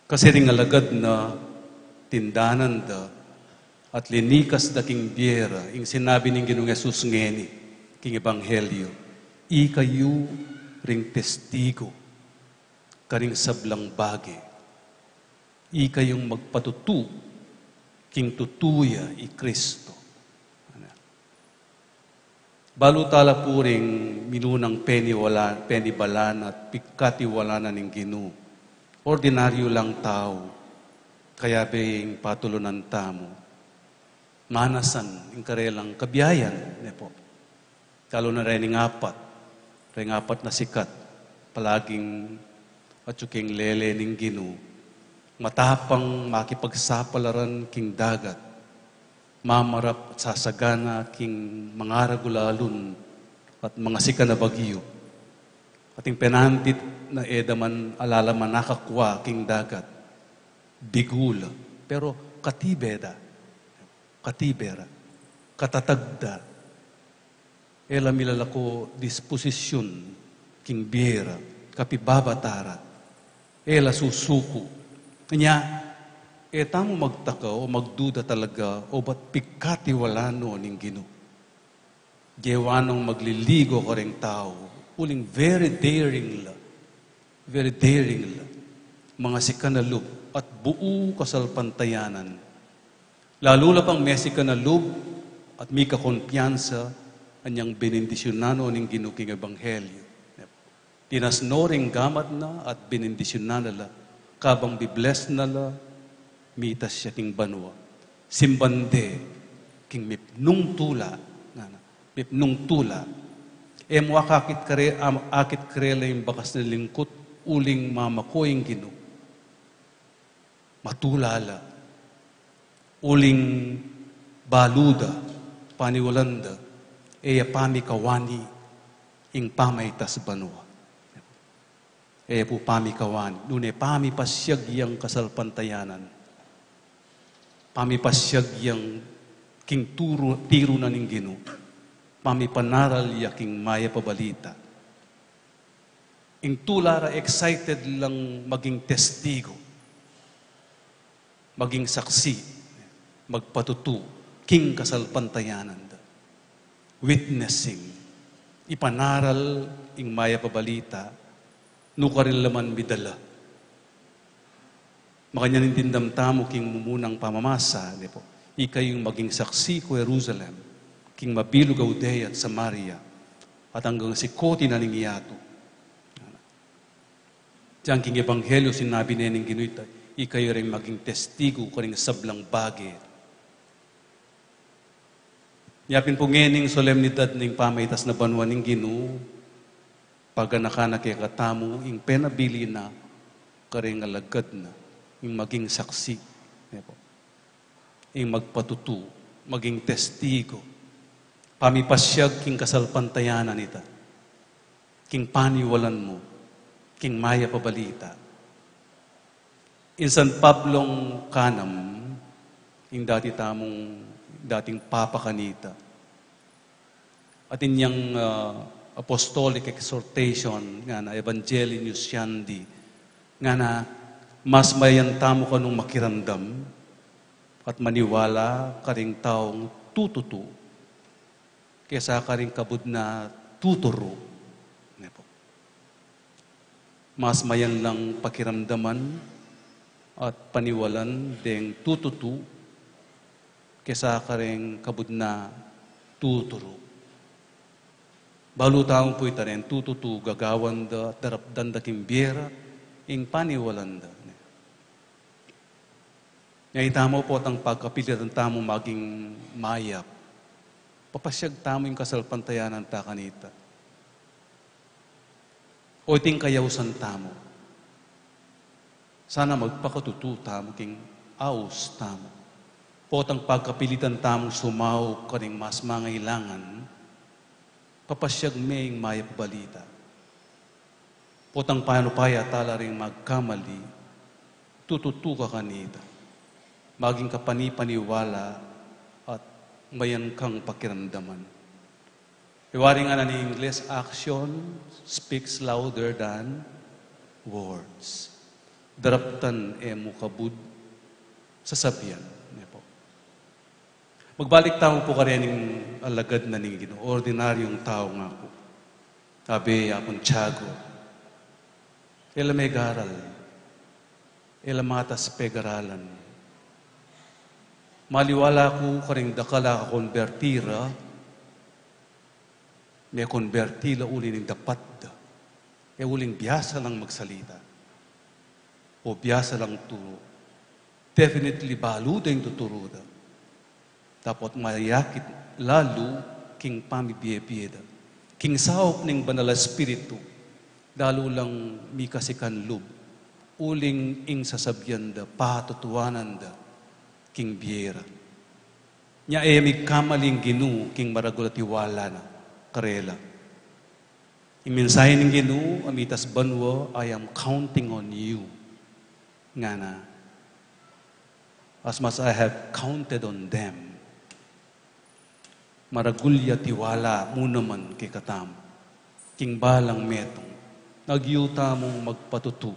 Kasi ring alagad na tindanan da at linikas da king bie ra, ing sinabi ning Ginung Jesus ngeni, king Ebanghelyo, ikayu ring testigo, karing sablang bage, ikayung magpatutu, king tutu ya i Kristo. Balu tala pu ring minunang peniwala-, penibalan at pikatiwalan na ning Ginu. Ordinaryu lang tau, kayabe ing patulunan tamu. Manasan ing karelang kabiayan, ne po. Kalu na ring apat, ring apat na sikat, palaging atyu king lele ning Ginu, matapang makipagsapalaran king dagat, mamarap at sasagana king mangaragul a alun at mangasikan a bagyu. Ating penantit na e da man alala manakakwa king dagat, bigul, pero katibe da, katibe ra, katatag da, e la milalako disposisyun king bie ra, kapibabata ra, e la susuku. Nya, e tamu magtaka o magduda talaga o bat pikatiwalan no ning Ginu. Gewa nung magliligo karing tau, uling very daring la, very daring la, mangasikan a lub at buu kasalpantayanan. Lalu la pang mesikan a lub at mika kumpiyansa anyang benendisyunan no ning Ginu king Ebanghelyo. Tinas no ring gamat na at benendisyunan na la, kabang bibless na la, mitas ya king banua. Simban de king mipnung tula, ngana, mipnung tula. E mu akakit kare-, am-, akit karela ing bakas na lingkut uling mamako ing Ginu. Matula la. Uling balu da, paniwalan da, e ya pamikawani ing pamaitas banua. E ya pu pamikawani, nune pamipasyag yang kasalpantayanan. Pamipasyag yang king turu, tiru na ning Ginu. Pamipanaral ya king mayap a balita. Ing tula ra excited lang maging testigo, maging saksi, magpatutu, king kasalpantayanan da. Witnessing, ipanaral ing mayap a balita, nukarin la man midala. Makanyan ing dimdam tamu king mumunang pamamasa, ne po. Ikayung maging saksi ku Jerusalem, king mabilug a Judea at Samaria, at anggang sikotin na ning yatu. Diyan king Ebanghelyo, sinabi ne ning Ginu ita, ikayu ring maging testigo karing sablang bage. Yapin pu ngening solemnidad ning pamaitas na banua ning Ginu, paganakan na kekatamu ing penabilin na karing alagad na, ing maging saksi, ne po, ing magpatutu, maging testigo, pamipasyag king kasalpantayanan ita, king paniwalan mu, king mayap a balita. Ing San Pablong kanam, ing dati tamung, dating papa kanita. Atin yang, ah, apostolic exhortation, ngana Evangelii Nuntiandi, ngana mas mayan tamu kanung makiramdam at maniwala karing taung tututu kesa karing kabud na tuturu. Ne pu. Mas mayan lang pakiramdaman at paniwalan deng tututu kesa karing kabud na tuturu. Balu tamu pu ita, deng tututu gagawan da, daraptan da king bie ra ing paniwalan da. Nya itamu, potang pagkapilitan tamu maging mayap, papasyag tamu ing kasalpantayanan ta kanita. O iting kayausan tamu, sana magpakatutu tamu king aus tamu. Potang pagkapilitan tamu sumaup karing mas mangailangan, papasyag me ing mayap a balita. Potang panu pa ya tala ring magkamali, tututu ka kanita. Maging kapanipaniwala at mayan kang pakiramdaman. E wari ngana ning Ingles, "Action speaks louder than words." Daraptan e mu kabud sasabian. Ne pu. Magbalik tamu pu karening alagad na ning Ginu, ordinaryung tau nga pu. Abe, Apung Tiago, e la megaral, e la matas pegaralan. Maliwala ku karing dakal a kakonberti ra, mekonberti la uli ning dapat da, e uling biasa lang magsalita o biasa lang turu. Definitely, balu da ing tuturu da. Dapot mayakit lalu king pamibie-bie da, king saup ning Banal a Espiritu, lalu lang mikasikan lub uling ing sasabian da, patutuanan da king bie ra. Nya e migkamali ing Ginu king maragul a tiwala na karela. Ing mensahe ning Ginu, a mitas banua, "I am counting on you," ngana. "As much I have counted on them." Maragul ya tiwala mu naman kekatamu king balang metung. Agyu tamung magpatutu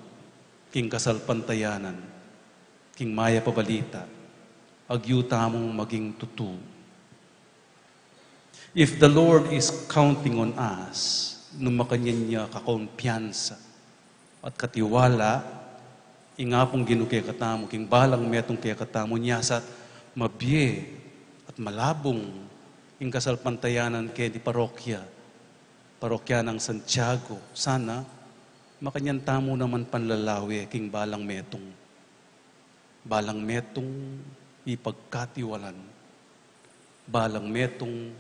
king kasalpantayanan, king mayap a balita. Agyu tamung maging tutu. If the Lord is counting on us, nung makanyan ya kakumpiyansa at katiwala ing Apung Ginu kekatamu, king balang metung kekatamu, nya sa mabie at malabung ing kasalpantayanan keni parokya, parokya nang Santiago, sana makanyan tamu naman panlalawe king balang metung. Balang metung ipagkatiwalan. Balang metung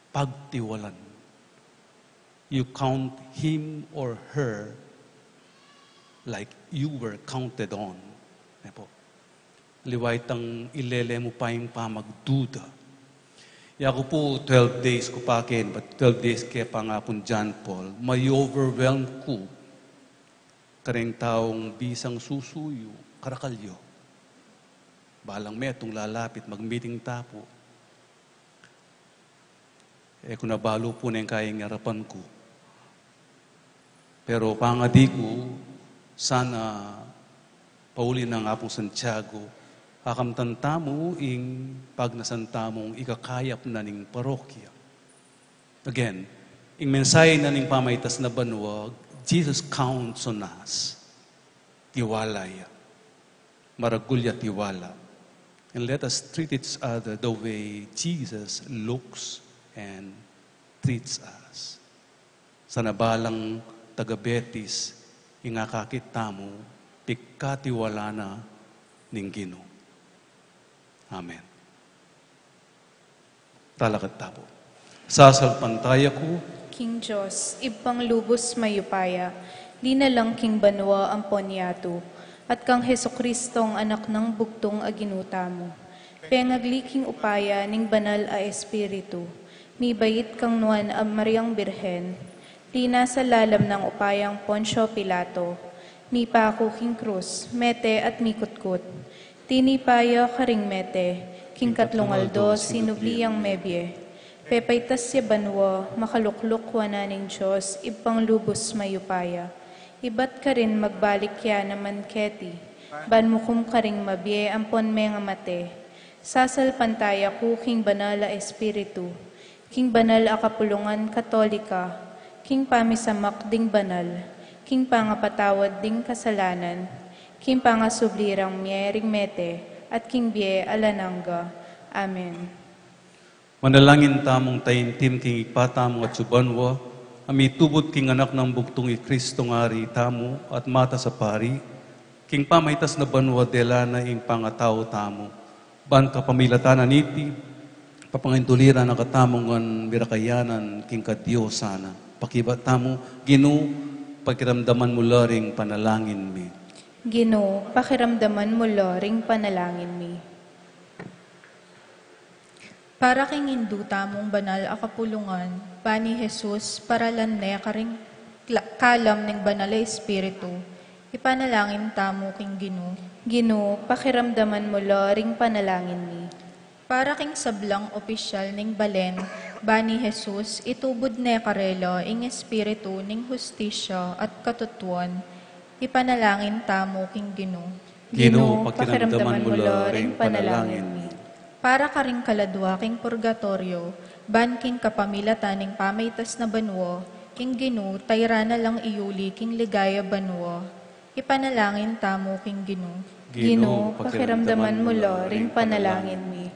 pagtiwalan. You count him or her like you were counted on. Ne pu. Aliwa itang ilele mu pa ing pamagduda. Yaku pu, twelve days ku pa ken, but twelve days ke pa nga pung John Paul, mai-overwhelm ku kareng taung bisang susuyu, karakal yu. Balang metung lalapit, mag-meeting ta pu. E ku na balu pu neng kaing arapan ku. Pero pangadi ku, sana pauli nang Apung Santiago, akamtan tamu ing pagnasan tamung ikakayap na ning parokya. Again, ing mensahe na ning pamaitas na banua, Jesus counts on us. Tiwala ya. Maragul ya tiwala. And let us treat each other the way Jesus looks and treats us. Sana balang taga-Betis, ing akakit tamu, pikatiwalan na ning Ginu. Amen. Talakad ta pu. Sasalpantaya ku King Dios, Ibpang lubus mayupaya, linalang king banua ampon yatu, at kang Jesucristong Anak nang bugtung a Ginu tamu. Pengagli king upaya ning Banal a Espiritu, mibait kang Nuan a Mariang Birhen, linasa lalam nang upayang Poncio Pilato, mipaku king krus, mete at mikutkut. Tinipa ya karing mete, king katlung aldo sinubli yang mebie. Pepaitas ya banua, makalukluk wanan ning Dios, Ibpang lubus mayupaya. Ibat karin magbalik ya naman keti, ban mukum karing mabie ampon mengamate. Sasalpantaya ku king Banal a Espiritu, king banal a kapulungan Katolika, king pamisamak ding banal, king pangapatawad ding kasalanan, king pangasubli rang mie ring mete, at king bie alang angga. Amen. Manalangin tamung taimtim king Ibpa tamung atsu banua, a mitubud king anak nang bugtung i Kristong Ari tamu at matas a pari, king pamaitas na banua dela na ing pangatau tamu. Ban kapamilatan na niti, papangaintuli ra na katamu ngan mirakayanan king kadiosan na. Pakibat tamu, Ginu, pakiramdaman mu la ring panalangin mi. Ginu, pakiramdaman mu la ring panalangin mi. Para king indu tamung banal a kapulungan, bani Jesus, paralan ne karing kla-, kalam ning Banal a Espiritu, ipanalangin tamu king Ginu. Ginu, pakiramdaman mu la ring panalangin mi. Para king sablang opisyal ning balen, bani Jesus, itubud ne karela ing espiritu ning hustisya at katutuan, ipanalangin tamu king Ginu. Ginu, pakiramdaman mu la ring panalangin mi. Para karing kaladua king purgatoryo, ban king kapamilatan ning pamaitas na banua, ing Ginu, tayran na lang iyuli king ligaya banua, ipanalangin tamu king Ginu. Ginu, pakiramdaman mu la ring panalangin mi.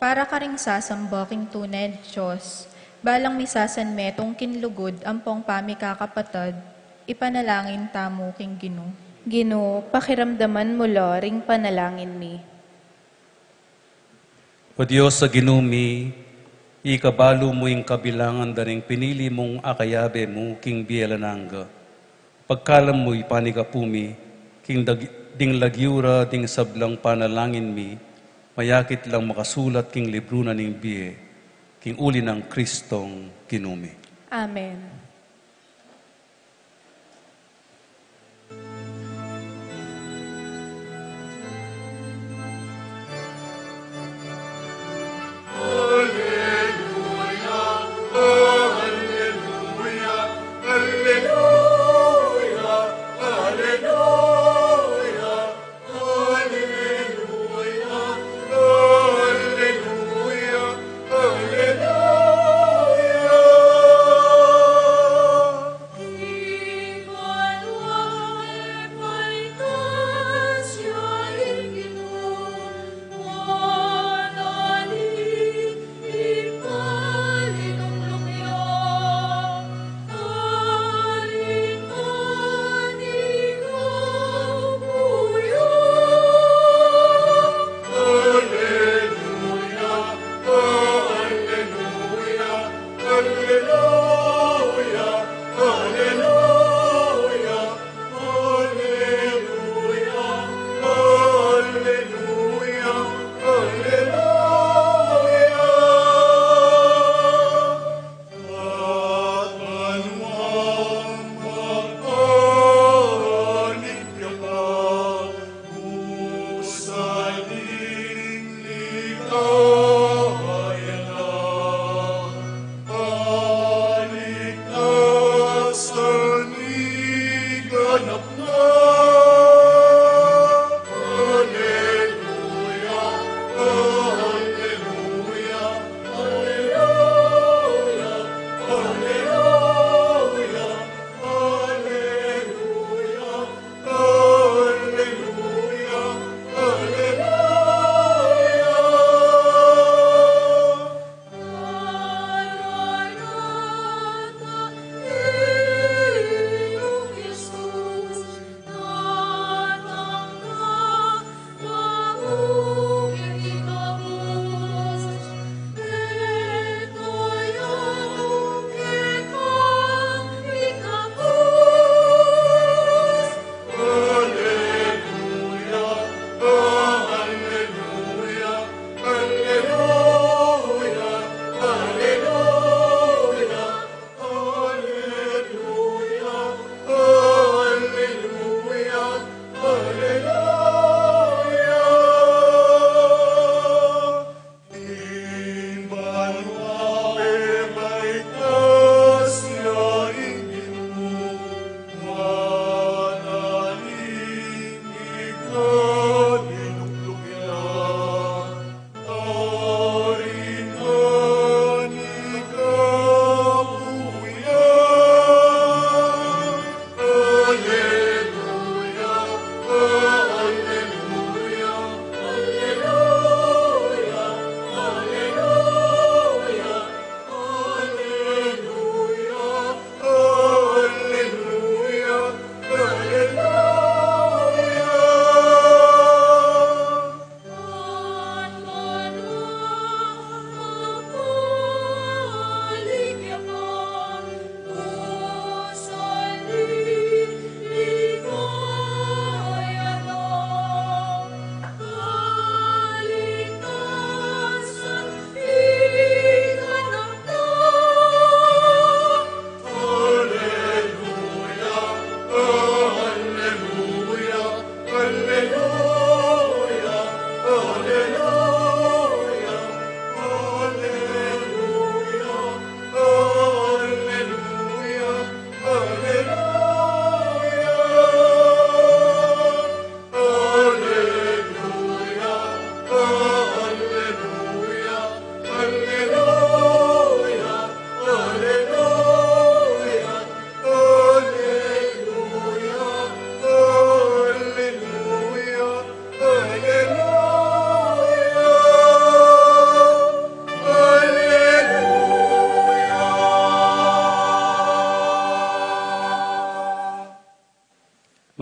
Para karing sasamba king tune na Dios, balang misasanmetung king lugud ampong pamikakapatad, ipanalangin tamu king Ginu. Ginu, pakiramdaman mu la ring panalangin mi. O Dios a Ginu mi, ikabalu mu ing kabilangan da ring pinili mung akayabe mu king bie alang angga. Pagkalam mu ipanyawad mi, king dag-, ding lagyu ra ding sablang panalangin mi, mayakit lang makasulat king libru na ning bie, king uli nang Kristong Ginu mi. Amen.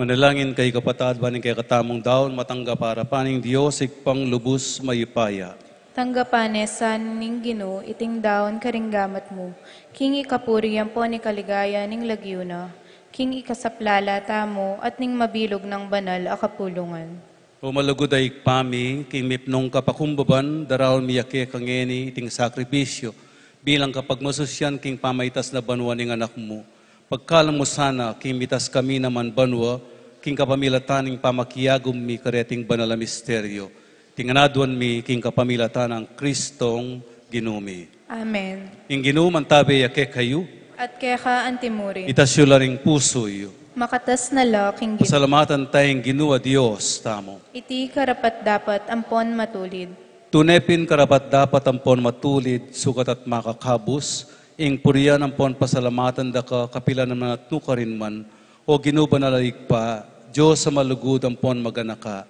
Manalangin kayu, kapatad, ban ing kekatamung daun matanggap arapan ning Dios Ibpang lubus mayupaya. Tanggapan ne sa ning Ginu iting daun karing gamat mu, king ikapuri ampon ikaligaya ning lagyu na, king ikasaplala tamu at ning mabilug nang banal a kapulungan. O malugud a Ibpa mi, king mipnung kapakumbaban, daraun mi ya keka ngeni iting sakripisyu bilang kapagmasusyan king pamaitas na banua ning Anak mu. Pagkalam mu sana king mitas kami naman banua, king kapamilatan ning pamakiagum mi kareting banal a misteryo. Iti ngan aduan mi king kapamilatan nang Kristong Ginu mi. Amen. Ing Ginu mantabe ya kekayu. At keka antimurin. Itas yu la ring pusu yu. Makatas na la king Ginu. Pasalamatan taya ing Ginu a Dios tamu. Iti karapat-dapat ampon matulid. Tune pin karapat-dapat ampon matulid, sukat at makakabus, ing purian ampon pasalamatan da ka kapilan man at nukarin man, O Ginu, banal a Ibpa, Dios a malugud ampon maganaka.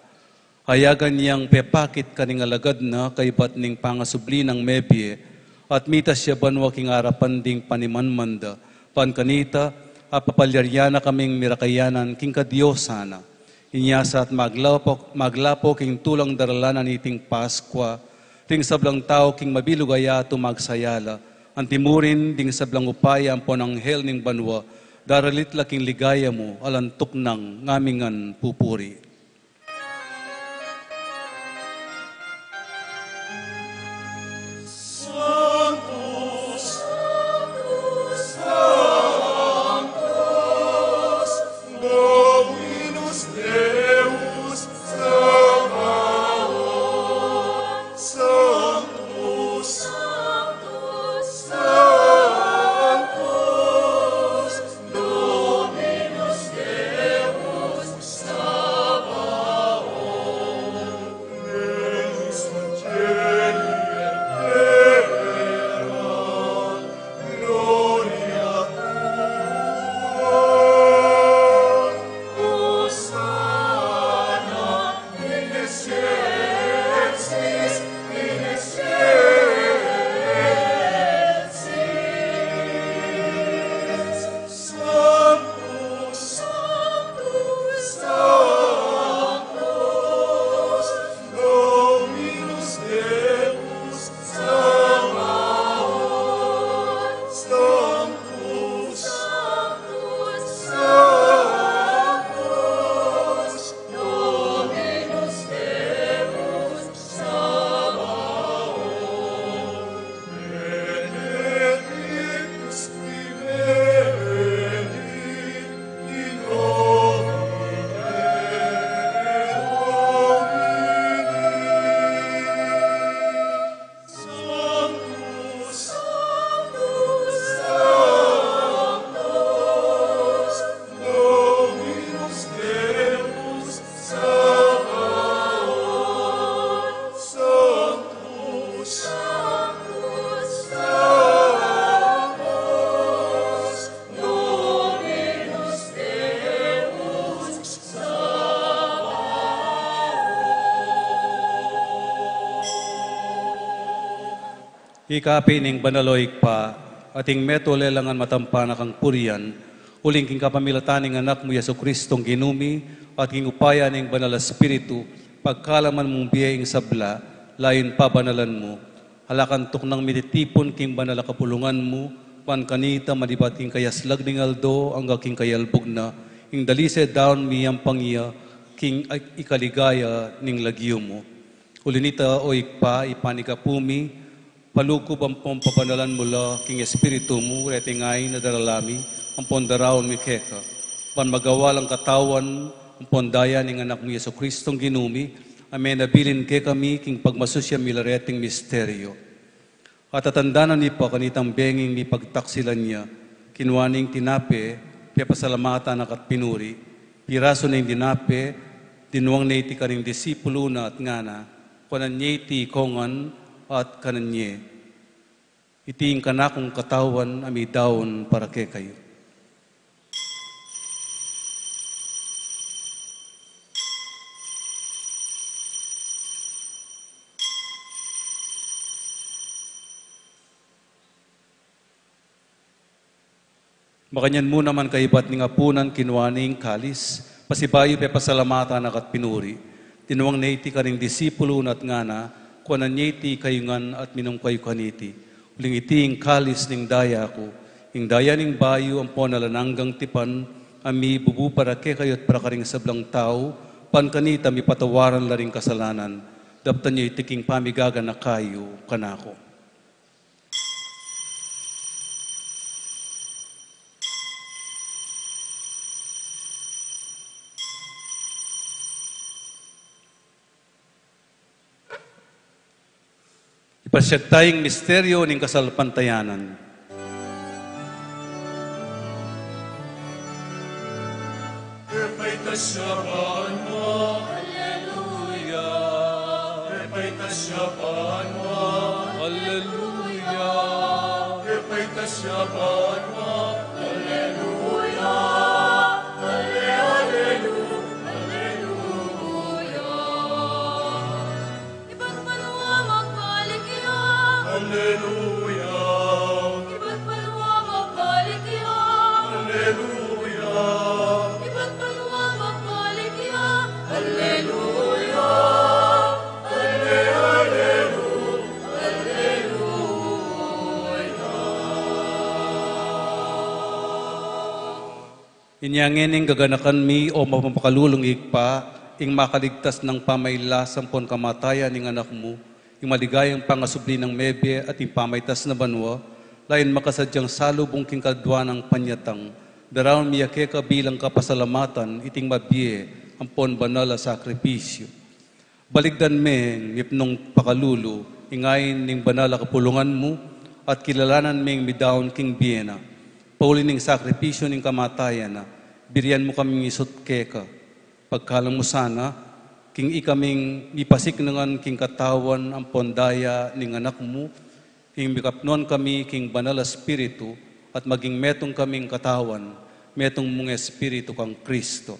Ayagan yang pepakit karing alagad na kaybat ning pangasubli nang mebie, at mitas ya banua king arapan ding panimanman da, ban kanita, apapalyarian na kaming mirakayanan king kadiosan na. Inya sa at maglapo, maglapo king tulang daralanan niting Paskua, ring sablang tau king mabilug a yatu magsaya la, antimurin ding sablang upaya ampon anghel ning banua, daralit la king ligaya mu, alang tuknang ngamingan pupuri. Ika pin ing banal, o Ibpa, at ing metung lelangan matampa na kang purian, uling king kapamilatan ning Anak mu Jesucristong Ginu mi, at king upaya ning Banal a Espiritu, pagkalaman mung bie ing sabla, layun pabanalan mu. Ala kang tuknang mititipun king banal a kapulungan mu, ban kanita manibat king kayaslag ning aldo angga king kayalbug na, ing dalise daun mi ampang iya king ikaligaya ning lagyu mu. Uli nita, o Ibpa, ipanyawad mi, palugud ampon pabanalan mu la king Espiritu mu reting ain a darala mi ampon daraun mi keka, ban magawa lang katawan ampon daya ning Anak mu Jesucristong Ginu mi, a menabilin kekami king pagmasusyan mi la reting misteryo. At atandanan mi pa kanitang benging mipagtaksilan ya, kinua ne ing tinape, pepasalamatan na ka't pinuri, pirasu ne ing tinape, dinwang ne iti karing disipulu na at ngana, kuanan ye iti ikongan at kanan ye. Iti ing kanakung katawan a midaun para kekayu. Makanyan mu naman kaybat ning apunan, kinua ne ing kalis, Pasibayu pepasalamatan na ka at pinuri. Tinuang ne iti karing disipulus na at ngana, kuanan ye iti kayu ngan at minum kayu kaniti. Uling iti ing kalis ning daya ku, ing daya ning bayu ampon alang anggang tipan, a mibubu para kekayu at para karing sablang tau, ban kanita mipatawaran la ring kasalanan. Daptan ye iti king pamigaganaka yu kanaku. Ipasyag taya ing misteryu ning kasalpantayanan. Aleluya. Aleluya. Aleluya. Aleluya. Ibat banua magbalik ya. Aleluya. Ibat banua magbalik ya. Aleluya. Ibat banua magbalik ya. Aleluya. Ale-, aleluya. Aleluya. Inya ngeni gaganakan mi, o mapamakalulung Ibpa, ing makaligtas nang pamailas ampon kamatayan ning Anak mu, ing maligayang pangasubli nang mebie at ing pamaitas na banua, lalu ing makasadyang salubung king kaladwa nang panyatang, daraun mi ya keka bilang kapasalamatan iting mabie ampon banal a sakripisyu. Balikdan meng mipnung pakalulu ing ain ning banal a kapulungan mu, at kilalanan meng midaun king bie na. Pauli ning sakripisyu ning kamatayan na, birian mu kaming isut keka. Pagkalang mu sana, king ikaming mipasiknangan king katawan ampon daya ning Anak mu, ing mikapnuan kami king Banal a Espiritu, at maging metung kaming katawan, metung mung Espiritu kang Kristo.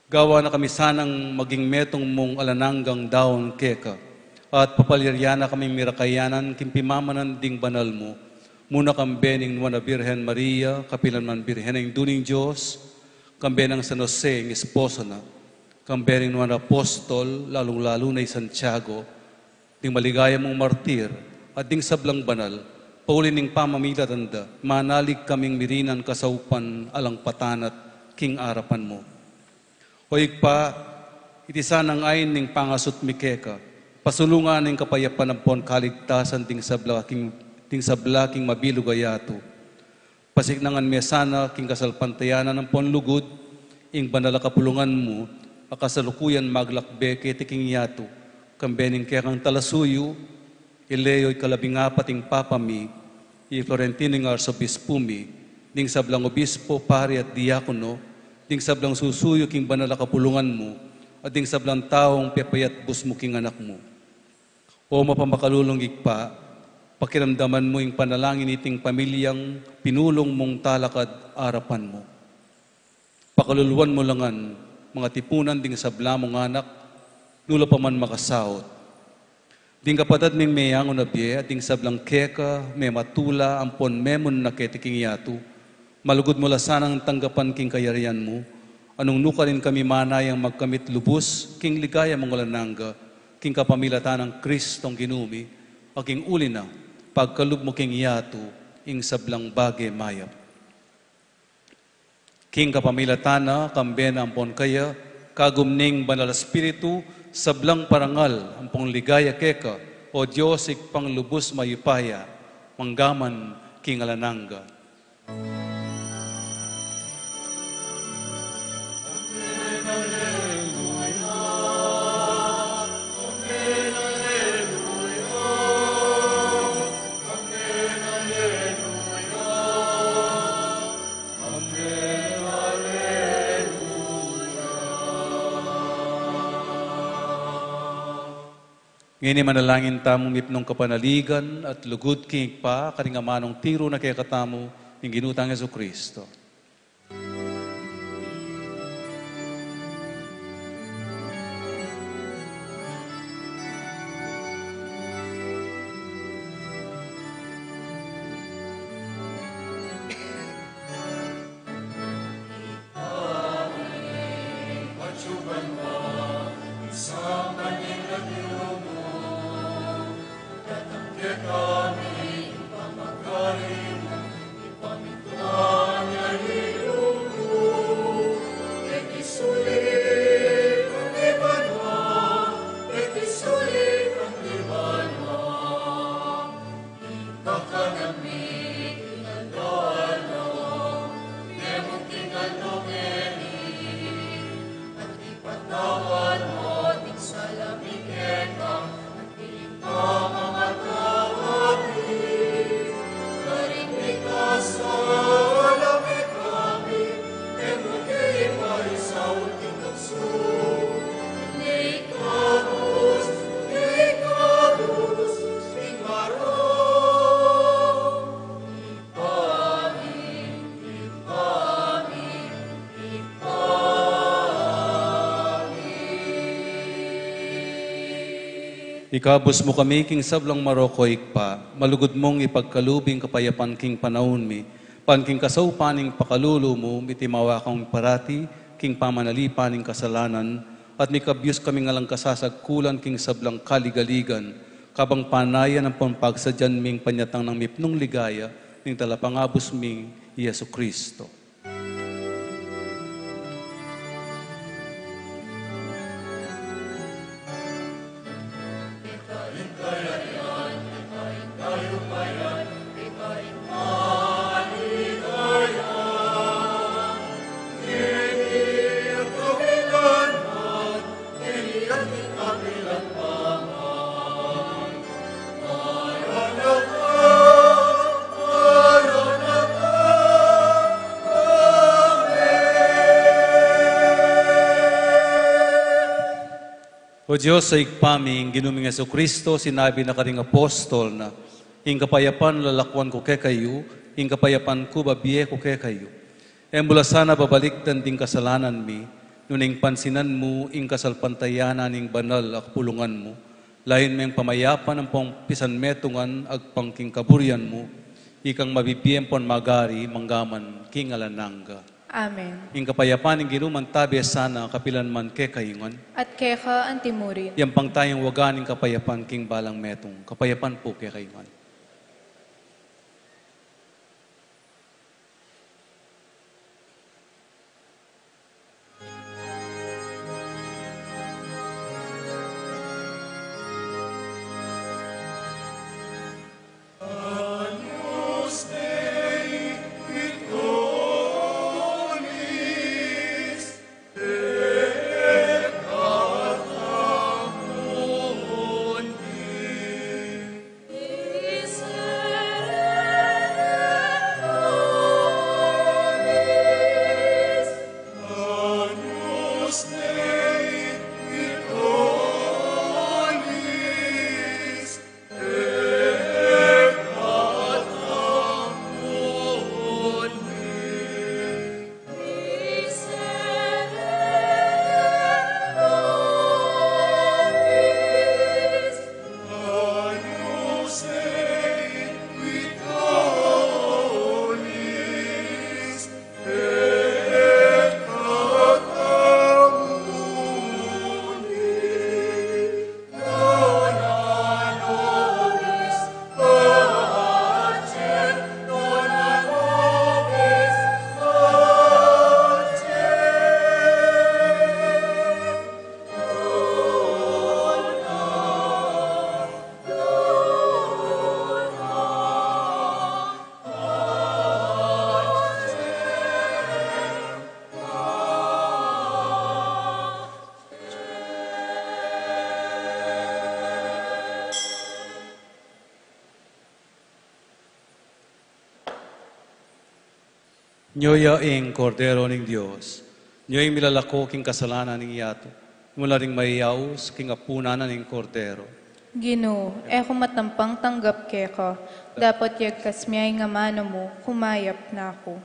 Gawa na kami sanang maging metung mung alang anggang daun keka, at papalyaryana kaming mirakayanan king pimamanan ding banal mu, muna kambe ning Nuan a Birhen Maria, kapilan man Birhen a Indu ning Dios, kambe nang San Jose, ing esposo na, kambe ring nuan a apostol, lalung-lalu na i Santiago, ding maligaya mung martir, at ding sablang banal, pauli ning pamamilatan da, manalig kaming mirinan kasaupan alang patanat king arapan mu. O Ibpa, iti sanang ain ning pangasut mi keka, pasulungan ning kapayapan ampon kaligtasan ding sabla king, ding sabla king mabilug a yatu. Pasiknangan me sana king kasalpantayanan ampon lugud, ing banal a kapulungan mu, a kasalukuyan maglakbe keti king yatu, kambe ning kekang talasuyu, i Leo ikalabing apat ing Papa mi, i Florentino ing Arsobispu mi, ding sablang obispo, pari at diakono, ding sablang susuyu king banal a kapulungan mu, at ding sablang taung pepayatbus mu king Anak mu. O mapamakalulung Ibpa, pakiramdaman mu ing panalangin iting pamilyang pinulung mung talakad arapan mu. Pakaluluan mu la ngan mangatipunan ding sabla mung anak, nu la pa man makasaut. Ding kapatad ming meyangu na bie, at ding sablang keka mematula ampon memun na keti king yatu, malugud mu la sanang tanggapan king kayarian mu, a nung nukarin kami manayang magkamit lubus king ligaya mung alang angga, king kapamilatan nang Kristong Ginu mi, a king uli na, pagkalub mu king yatu ing sablang bage mayap. King kapamilatan na, kambe na ampon kaya, kagum ning Banal a Espiritu, sablang parangal ampon ligaya keka, O Dios, Ibpang lubus mayupaya, mangga man king alang angga. Ngeni manalangin tamu mipnung kapanaligan at lugud king Ibpa, karing amanung tiru na kekatamu ning Ginu tang Jesucristo. Ikabus mu kami king sablang marok, o Ibpa, malugud mung ipagkalub ing kapayapan king panaun mi, ban king kasaupan ning pakalulu mu, mitimawa kang parati king pamanalipan ning kasalanan, at mikabyus kaming alang kasasagkulan king sablang kaligaligan, kabang panayan ampong pagsadyan ming panyatang nang mipnung ligaya ning Talapangabus ming Jesucristo. O Dios, a Ibpa mi, ing Ginu ming Jesucristo, sinabi na karing apostol na, "Ing kapayapan lalakuan ku kekayu, ing kapayapan ku babie ku kekayu." E mu la sana babalikdan ding kasalanan mi, nune ing pansinan mu ing kasalpantayanan ning banal a kapulungan mu, lain meng pamayapan ampong pisanmetungan agpang king kaburian mu, ikang mabibie ampon magari manggaman king alang angga. Amen. Ing kapayapan ning Ginu mantabe sana kapilan man kekayu ngan. At keka antimurin. Yampang tayang waga ning kapayapan king balang metung. Kapayapan pu kekayu ngan. Nyo ya ing Kordero ning Dios. Nyo ing milalako king kasalanan ning yatu. Mula ring mayayaus king apunan na ning Kordero. Ginu, e ku matampang tanggap keka, dapot yagkas me ing amanu mu, kumayap na ku.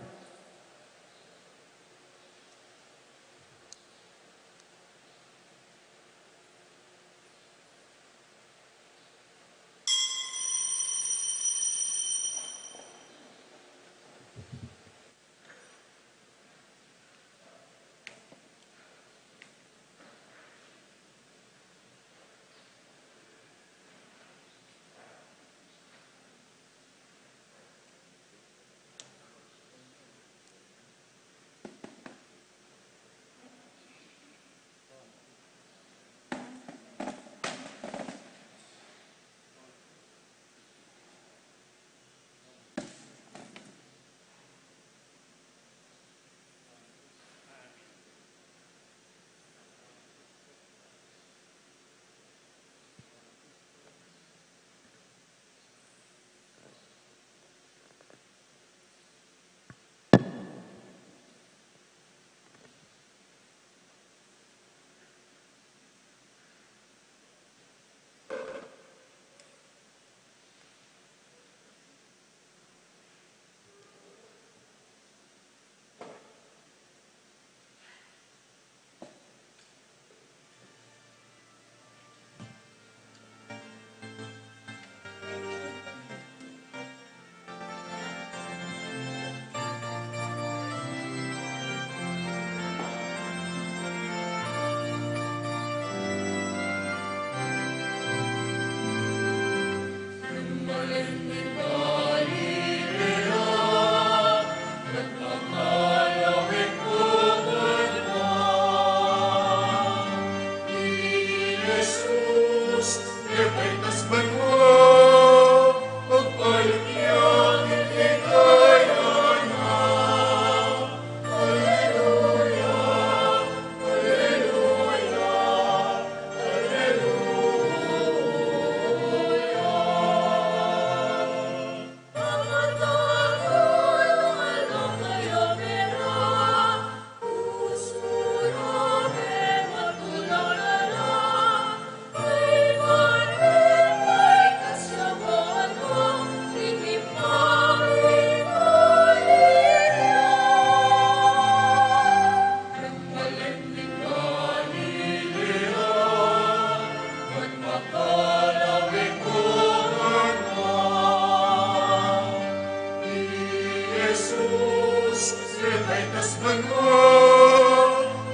Kaitas banua,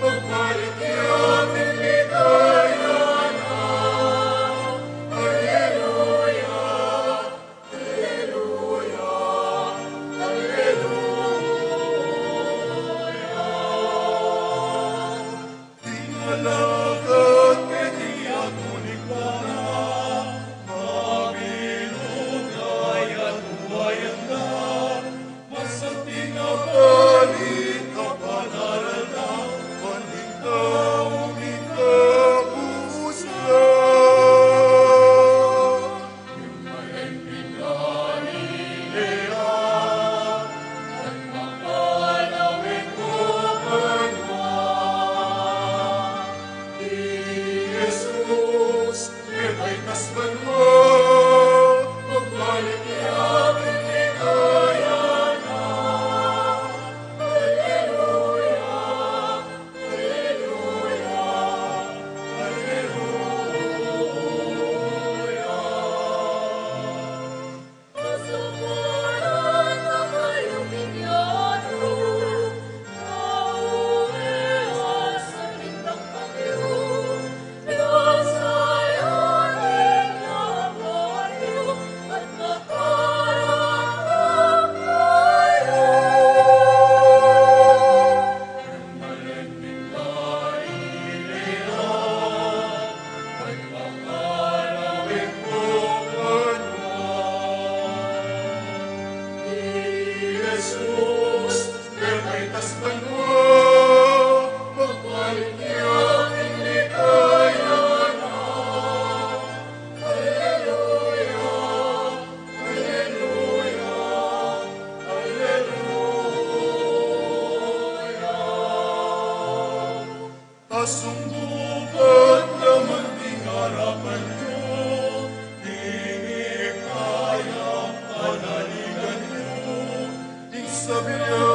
magbalik ya ing ligaya na. Alleluia, alleluia, alleluia. Ding ala keti ating Ibpa na, mabilug ya ing aduayan na, masanting a balik, kapanalan na, ban ding tau mikabusa. Asunggupan naman ding arapan yu, ding kayang panaligan yu, ding sabi na